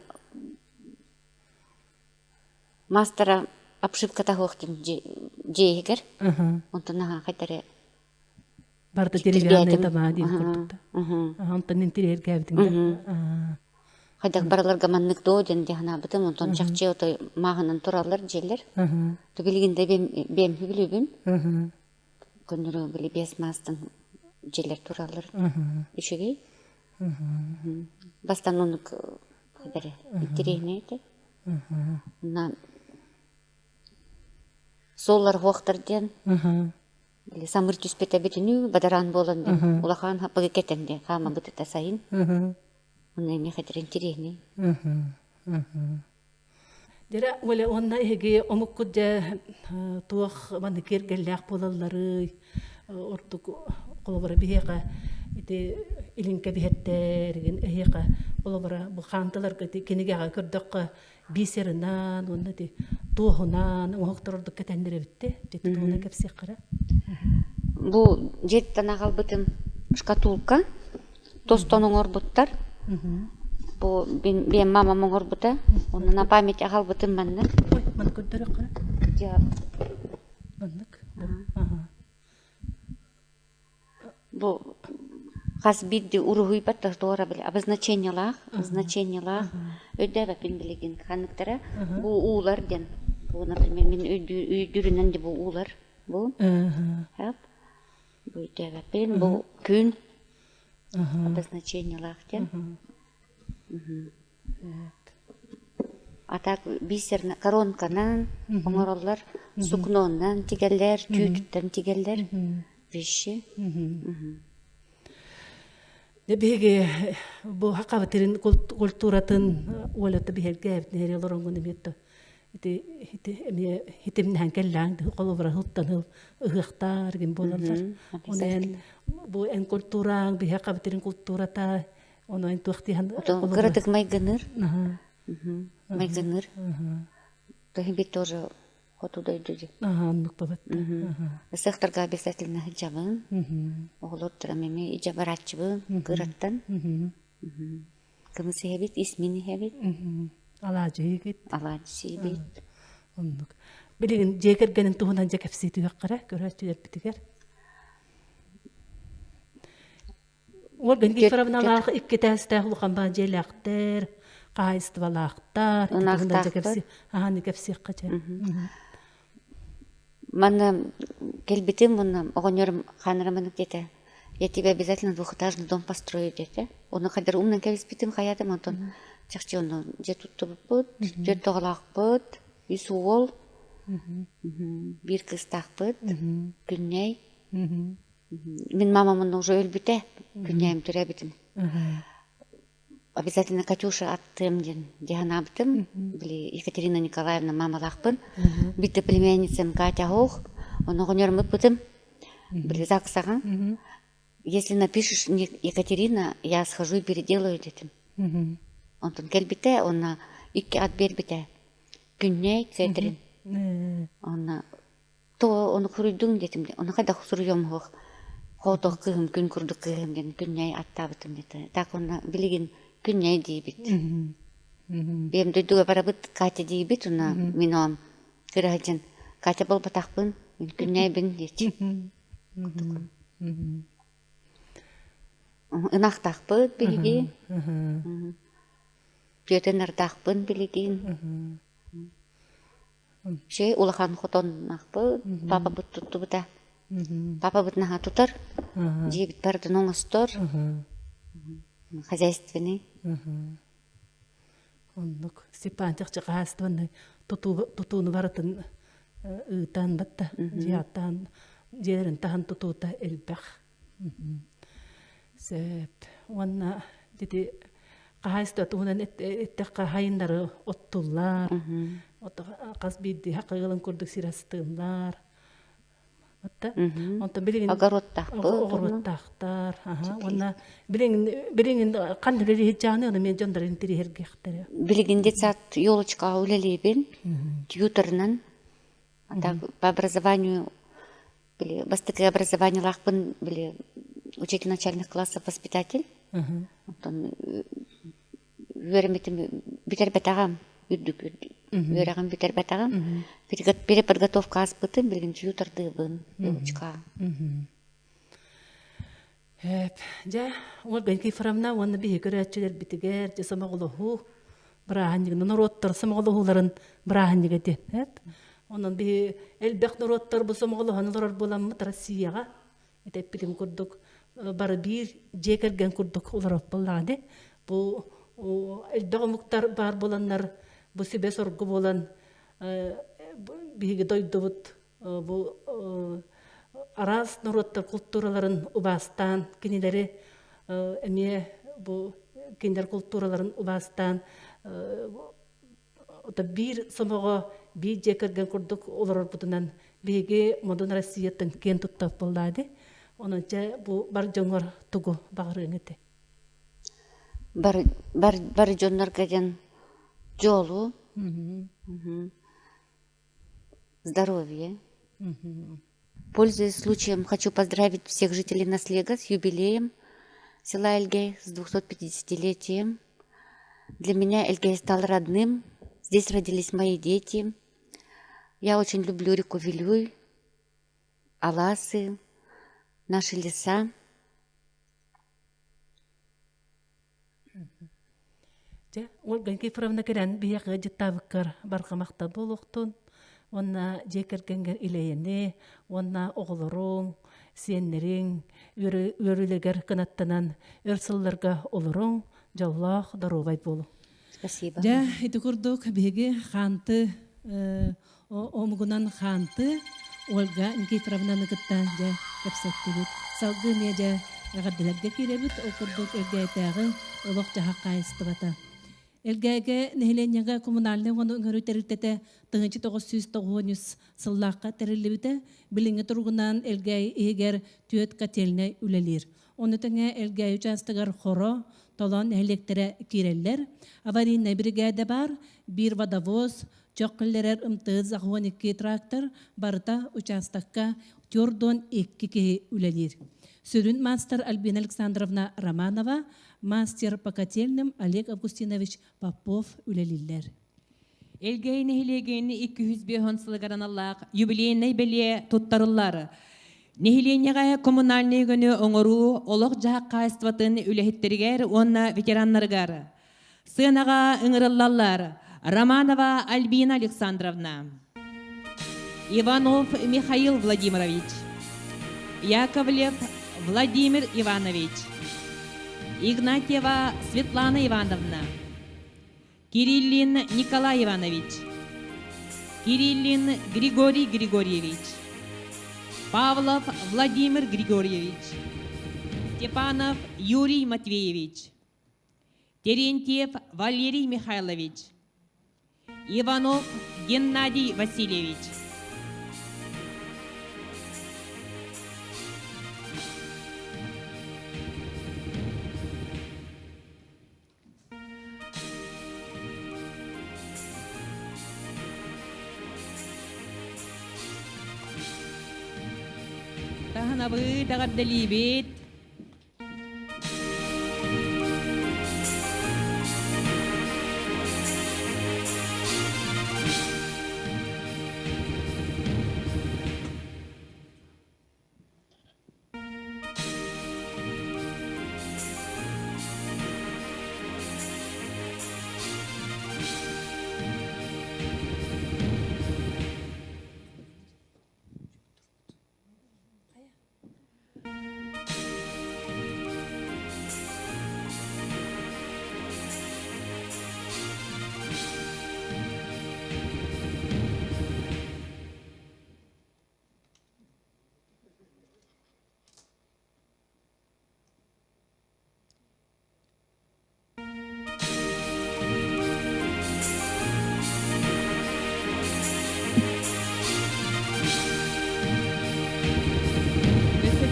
мастера обшивката суох диэн дьиэһигэр. Онтон наһаа хайдары Барыта деревянная дома диэн курдук. Онтон интириэргээбитиҥ да. Хайдах барыларга маннык доо диэн дьаһанаабытым, онтон чахчы отой мааһынан тураллар дьиэлэр. То билигин да бэм хүлүбүн. Көннөрү били биэс маастан дьиэлэр тураллар. Үчүгэй. Бастан оннук хайдары интэриэһинэй этэ. На суоллар хуохтар диэн били самыр түспэтэ бүтүнүү бадараан буолан диэн улахан хаппыгы кэтэн диэн хаамабыт этэ сайын. Онно эмиэ хэтэр интэриэһинэй. Дьэрэ, Оля, уонна эһиги омуккут дьэ туох маннык киэргэллээх буолалларый? Ордук холобура биһиэхэ ити илиҥкэ биһэттэригин эһиэхэ холобура бу хаантыларга ити кинигэҕэ көрдөххө бисерынан уонна ити туоһунан оҥоһуктар ордук кэтэннэр эбитте. Дьэ туһунан кэпсиэххэ Бу дьиэттэн аҕалбытым шкатулка тостон оҥорбуттар. Бу биэм мамам оҥорбута. Онно на память аҕалбытым маннык. Ой, маны көрдөрөххө. Маннык. Бу хас биирдии уруһуйбат да туора били обозначениелаах, значениелаах өйдөөбөппүн билигин ханныктара. Бу уулар диэн. Бу, например, мин өйдүүрүнэн де бу уулар. Бу. Бу өйдөөбөппүн. Бу күн обозначениелаах диэн. А так бисерна коронканан оҥороллор, сукноннан тигэллэр, түүтүттэн тигэллэр вещи. Дьэ биһиги бу хакабытырын культуратын уолата биһэргээбит нэһири олороҥҥун эмиэ ити ити эмиэ хитимнэһэн кэллээҥ холобура сылтан сыл ыһыахтаар гин буолаллар. Онон бу эн культураң биһи хакабытырын культурата Ону эн туох диэн Кыратык майгыныр. Майгыныр. Тоһин тоже хоту дойду ди. Аха, оннук бабат. Ысыахтарга обязательно сылдьабын. Оҕолор турам эми ижа барааччыбын кыраттан. Кымыс иһэбит, исмин иһэбит. Алаадьы иһигит. Алаадьы сиибит. Оннук. Билигин дьиэ кэргэнин туһунан дьэ кэпсии түһэххэрэ, көрөөччүлэрбитигэр. Ольга Никифоровналаах икки этээстээх улахан баан дьиэлээхтэр, хаһаайыстыбалаахтар, Ынаахтаахтар. Аһааны кэпсиэххэ чэ. Манна кэлбитим уонна оҕонньорум хаанара диэтэ. Я тебе обязательно двухэтажный дом построю диэтэ. Ону хайдар умнан кэбиспитим хайаатым онтон чахчы ону дьиэ туттубуппут, түөрт оҕолоохпут, үс уол, биир кыыстаахпыт, Күннэй. Мин мамам онно уже өлбүтэ, күннээм төрөөбүтүм. Обязательно Катюша аттыам диэн дьаһанаабытым. Били Екатерина Николаевна мамалаахпын. Биирдэ племянницам Катя Хоох, ону оҕонньорум ыппытым. Били ЗАГСаҕа. Если напишешь мне Екатерина, я схожу и переделаю дедим. Онтон кэлбитэ, онно икки ат биэрбитэ. Күннэй, Кэтрин. Онно Тоҕо ону суруйдуҥ диэтим дии. Ону хайдах суруйуом суох. Хоотох кыыһым күн курдук кыыһым диэн күннэй аттаабытым диэтэ. Так уонна билигин күннэй диибит. Биэм дойдуга барабыт Катя диибит уонна мин оом кыра сылдьан Катя буолбатахпын, мин күннэйбин диэччи. Ынахтаахпыт биһиги. Түөтэн ардаахпын билигин. Чэй улахан хотонноохпут, папабыт туттубута. Папабыт наһаа тутар, дьиэбит барытын оҥостор, хозяйственный. Оннук. Степан чахчы хаһаайыстыбаннай тутууну барытын ыытан батта, дьиэттан дьиэлэрин таһан тутуута элбэх. Сөп. Уонна ити хаһаайыстыба туһунан эттэххэ хайыннары оттуллар. Хас биирдии хакыылын курдук сир астыыллар. Отта. Онтон билигин Огородтаахпыт. Огороттаахтар. Аха. Уонна билигин билигин ханна үлэлиһит жааны мен дьоннорун тириһэргиэхтэрэ. Билигин детсад елочкаҕа үлэлиибин. Тьюторынан. Так по образованию били бастакы образованиелаахпын били учитель начальных классов воспитатель. Онтон үөрэммитим бүтэрбэтэҕим үрдүк үөрэҕим бүтэрбэтэҕим переподготовка ааспытым билигин тьютордыыбын елочкаҕа. Эп, дьэ, Ольга Никифоровна уонна биһи көрөөччүлэрбитигэр дьэ сомоҕолоһуу бырааһынньыгын норуоттар сомоҕолоһууларын бырааһынньыга диэн. Эп. Онон биһи элбэх норуоттар бу сомоҕолоһон олорор буоламмыт Россияҕа эппитим курдук бары биир дьиэ кэргэн курдук олорор буоллаҕа Бу элбэх омуктар баар буоланнар бу сүбэ-соргу буолан биһиги дойдубут бу араас норуоттар култуураларын убаастаан кинилэри эмиэ бу кинилэр култуураларын убаастаан биир сомоҕо биир дьиэ кэргэн курдук олорорбутунан биһиги модун Россияттан киэн туттар буоллаады. Онон чэ бу бар дьоҥор тугу баҕарыаҥ этэ? Бар бар бар дьоннорго диэн дьолу, здоровье. Пользуясь случаем, хочу поздравить всех жителей Наслега с юбилеем села Эльгей, с 250-летием. Для меня Эльгей стал родным. Здесь родились мои дети. Я очень люблю реку Вилюй, Аласы, наши леса. Дьэ, Ольга Никифоровна кэлэн биһиэхэ дьыттаабыккар барҕа буолуохтун уонна дьиэ кэргэҥҥэр илэйэни уонна оҕолоруҥ, сиэннэриҥ үөрүүлэригэр кынаттанан өр сылларга олоруҥ, дьоллоох, доруобай буолуҥ. Спасибо. Дьэ, ити курдук биһиги хаанты омугунан хаанты Ольга Никифоровнаны кытта дьэ кэпсэттибит. Салгыы эмиэ дьэ эҕэрдэлэргэ киирэбит. Ол курдук Элгээйтээҕи олох-дьаһах хаһаайыстыбата. Элгээйгэ нэһилиэнньэҕэ коммунальнай уонна ыҥырыы тэрилтэтэ 1993 сыллаахха тэриллибитэ. Билиҥҥи туругунан Элгээйи иһигэр түөрт котельнай үлэлиир. Ону тэҥэ Элгээйи учаастагар Хоро, Толоон нэһилиэктэрэ киирэллэр. Аварийнай биригээдэ баар, биир водовоз, чох киллэрэр МТЗ 12 трактор барыта учаастакка түөрт икки киһи үлэлиир. Сүрүн маастар Альбина Александровна Романова, мастер по котельным Олег Августинович Попов үлэлииллэр. Элгээйи нэһилиэгин 205 сылыгар аналлаах юбилейнай бэлиэ туттарыллар. Нэһилиэнньэҕэ коммунальнай өҥөнү оҥоруу олох-дьаһах хаһаайыстыбатын үлэһиттэригэр уонна ветераннарыгар. Сыанаҕа ыҥырыллаллар Романова Альбина Александровна, Иванов Михаил Владимирович, Яковлев Владимир Иванович, Игнатьева Светлана Ивановна, Кириллин Николай Иванович, Кириллин Григорий Григорьевич, Павлов Владимир Григорьевич, Степанов Юрий Матвеевич, Терентьев Валерий Михайлович, Иванов Геннадий Васильевич. Таһынабыт, эҕэрдэлиибит.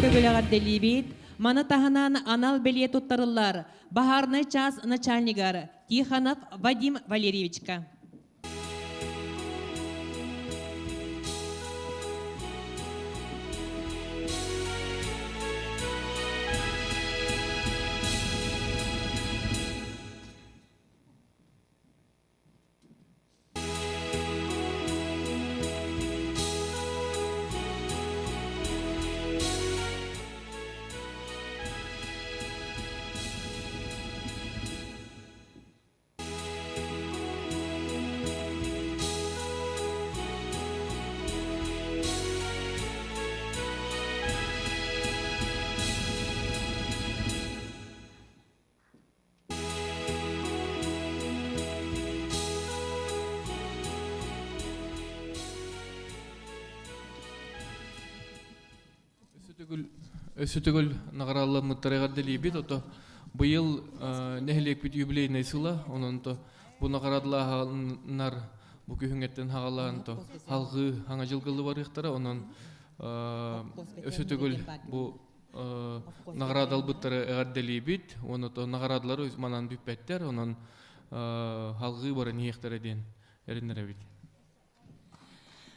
төгүл эҕэрдэлиибит. Маны таһынан анал бэлиэ туттарыллар баһаарынай чаас начальнигар Тихонов Вадим Валерьевичка. Өссө төгүл наҕарааламмыттар эҕэрдэлиибит. Ото быйыл нэһилиэкпит юбилейнай сыла, онон то бу наҕараадалааһыннар бу күһүҥҥэттэн хаҕалаан то халҕыы хаҥа дьылгылы барыахтара. Онон өссө төгүл бу наҕараадалбыттары эҕэрдэлиибит. Уонна то наҕараадалар манан бүппэттэр, онон халҕыы баран иһиэхтэрэ диэн эрэннэрэбит.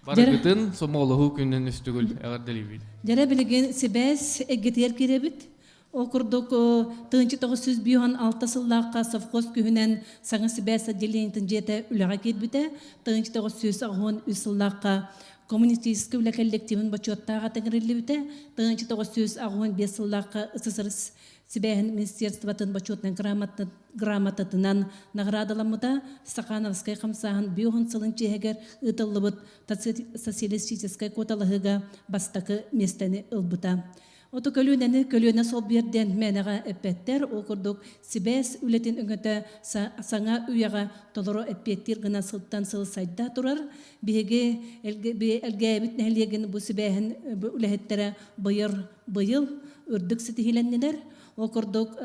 Барыгытын сомоҕолоһуу күнүнэн үстүгүл эҕэрдэлиибит. Дьэрэ билигин сибээс эггитигэр киирэбит. Ол курдук 1956 сыллаахха совхоз күһүнэн саҥа сибээс отделениетын дьиэтэ үлэҕэ киирбитэ. 1983 сыллаахха коммунистическай үлэ коллективын бочуоттаах атыҥыриллибитэ. 1985 сыллаахха СССР сибээһин министерствотын бочуотунай грамотатынан наҕараадаламмыта, Стахановскай хамсааһын биоһун сылын чиэһигэр ыытыллыбыт социалистическай куоталаһыыга бастакы миэстэни ылбыта. Оту көлүөнэни көлүөнэ солбуйар диэн мээнэҕэ эппэттэр. Ол курдук сибээс үлэтин өҥөтө саҥа үйэҕэ толору эппиэттиир гына сылтан сыл сайда турар. Биһиги Элгээбит нэһилиэгин бу сибээһин үлэһиттэрэ быйыл үрдүк ситиһиилэннилэр. Ол курдук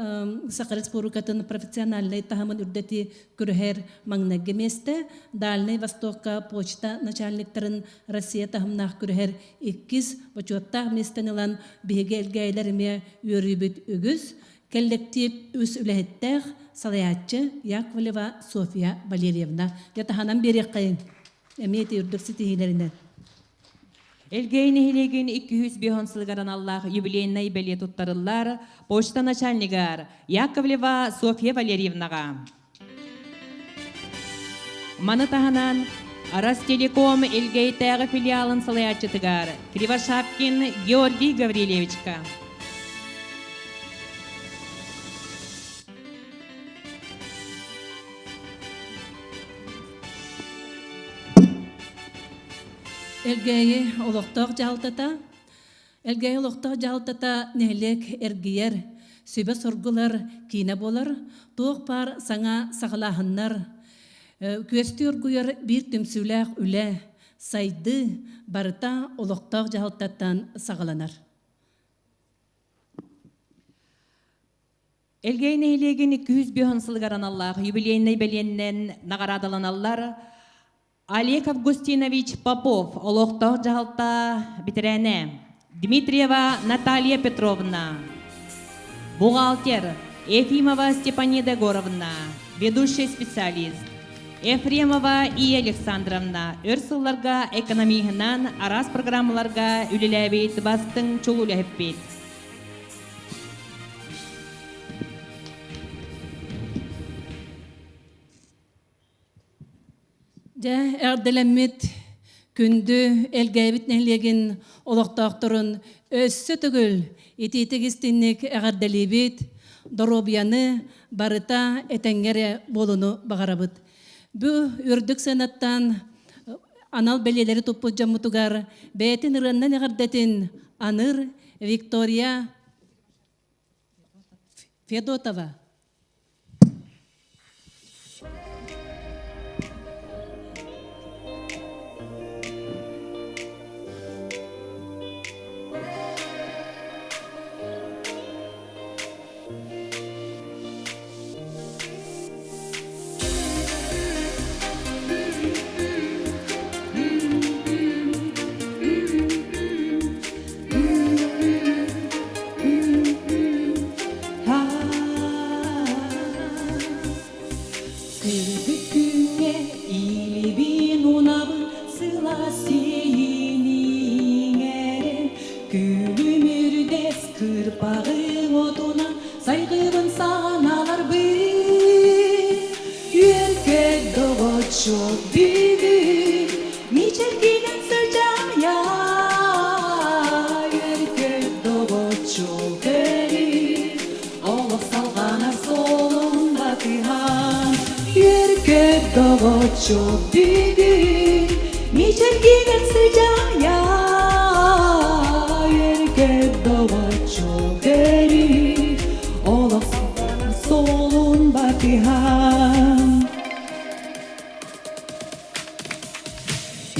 Саха Республикатын профессиональнай таһымын үрдэтии күрэһэр маҥнайгы миэстэ, Дальнай Востокка почта начальниктарын Россия таһымнаах күрэһэр иккис бочуоттаах миэстэни ылан биһиги элгээйилэр эмиэ үөрүүбүт үгүс. Кэллэктиип үс үлэһиттээх салайааччы Яковлева Софья Валерьевна. Дьэ таһынан биэриэххэйиҥ. Эмиэ ити үрдүк ситиһиилэринэн. Элгээйи нэһилиэгин 205 сылыгар аналлаах юбилейнай бэлиэ туттарыллар почта начальнигар Яковлева Софья Валерьевнаҕа. Маны таһынан Ростелеком Элгээйитээҕи филиалын салайааччытыгар Кривошапкин Георгий Гаврильевичка. Элгээйи олохтоох дьаһалтата Элгээйи олохтоох дьаһалтата нэһилиэк эргийэр, сүбэ соргулар киинэ буолар, туох баар саҥа саҕалааһыннар, күөстүү оргуйар биир түмсүүлээх үлэ, сайдыы барыта олохтоох дьаһалтаттан саҕаланар. Элгээйи нэһилиэгин 205 сылыгар аналлаах юбилейнай бэлиэннэн наҕараадаланаллар Олег Августинович Попов, олохтоох дьаһалта бэтэрээнэ, Дмитриева Наталья Петровна, бухгалтер Ефимова Степанида Егоровна, ведущий специалист, Ефремова Ия Александровна өр сылларга экономиһынан араас программаларга үлэлээбит бастыҥ чулуу үлэһиппит. Дьэ, эҕэрдэлэммит күндү Элгээбит нэһилиэгин олохтоохторун өссө төгүл итиитик истинник эҕэрдэлиибит, доруобуйаны барыта этэҥҥэ эрэ буолуну баҕарабыт. Бу үрдүк сыанаттан анал бэлиэлэри туппут дьоммутугар бэйэтин ырыаннан эҕэрдэтин аныыр Виктория Федотова. бүгүн мичилгинэн сыдьаайа Үөр-көт доҕоччук көрүү Олох салҕанар суолун батыһан Үөр-көт доҕоччук бүгүн мичилгинэн сыдьаайа Үөр-көт доҕоччук көрүү Олох салҕанар суолун батыһан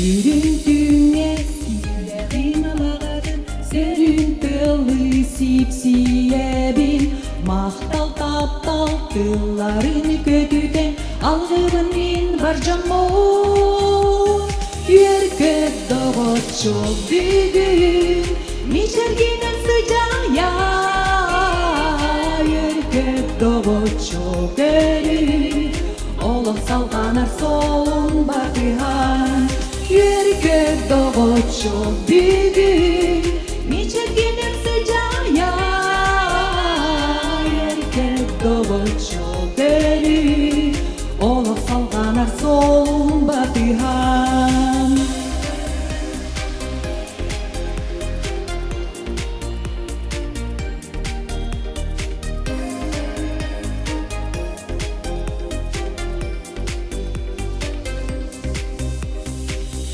Үрүҥ түүҥҥэ сиилэҕин алаҕатын Сөрүүн тыаллыы сиипсийэбин Махтал таптал тылларын көтүтэн Алгыбын мин бар дьоммун Үөр-көт доҕоччуок бүгүн Мичилгинэн сыдьаайа Үөр-көт доҕоччуок өрүү Олох салҕанар суолун батыһан Үөр-көт доҕоччуок бүгүн Мичилгинэн сыдьаайа Үөр-көт доҕоччуок өрүү Олох салҕанар суолун батыһан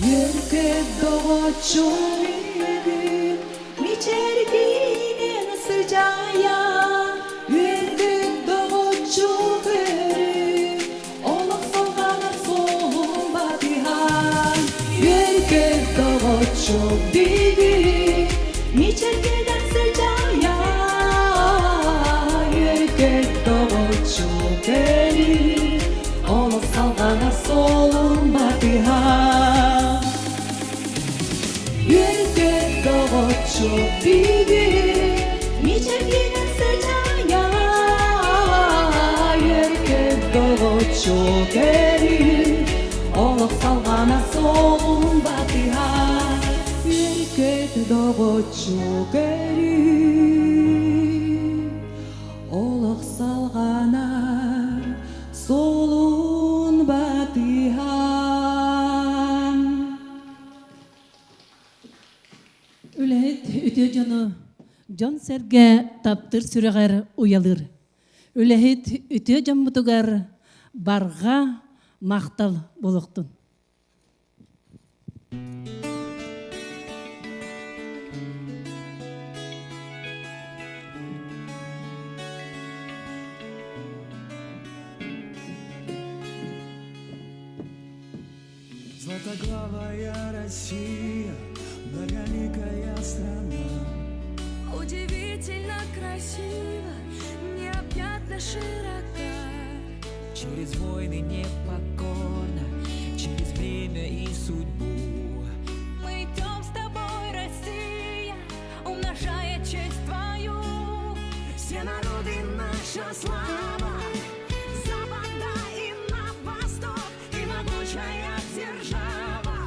Үөр-көт доҕоччум бүгүн Мичээргинэн сыдьаайа Үөргүт доҕоччу көрүү Олох салҕанар суолун батыһан Үөргүт доҕоччу бүгүн Мичээргинэн сыдьаайа Үөргүт доҕоччу көрүү Олох салҕанар суолун батыһан Үөр-көт доҕоччу бүгүн мичилгинэн сыдьаайа Үөр-көт доҕоччу көрүү олох салҕана суолун батыһа Үөр-көт доҕоччу көрүү олох салҕанар суолун батыһан. Үлэһит үтүө дьону дьон-сэргэ таптыыр сүрэҕэр уйалыыр. Үлэһит үтүө дьоммутугар барҕа махтал буолуохтун. Златоглавая Россия, многоликая страна. Удивительно красиво, необъятно широка. Через войны непокорно, через время и судьбу. Мы идем с тобой, Россия, умножая честь твою. Все народы наша слава, с запада и на восток, ты могучая держава,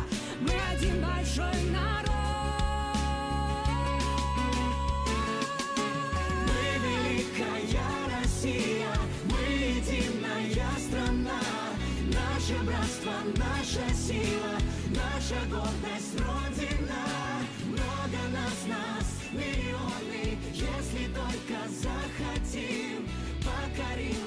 мы один большой народ. Мы великая Россия, мы единая страна, наше братство, наша сила, наша гордость, Родина. Много нас, нас, миллионы, если только захотим, покорим.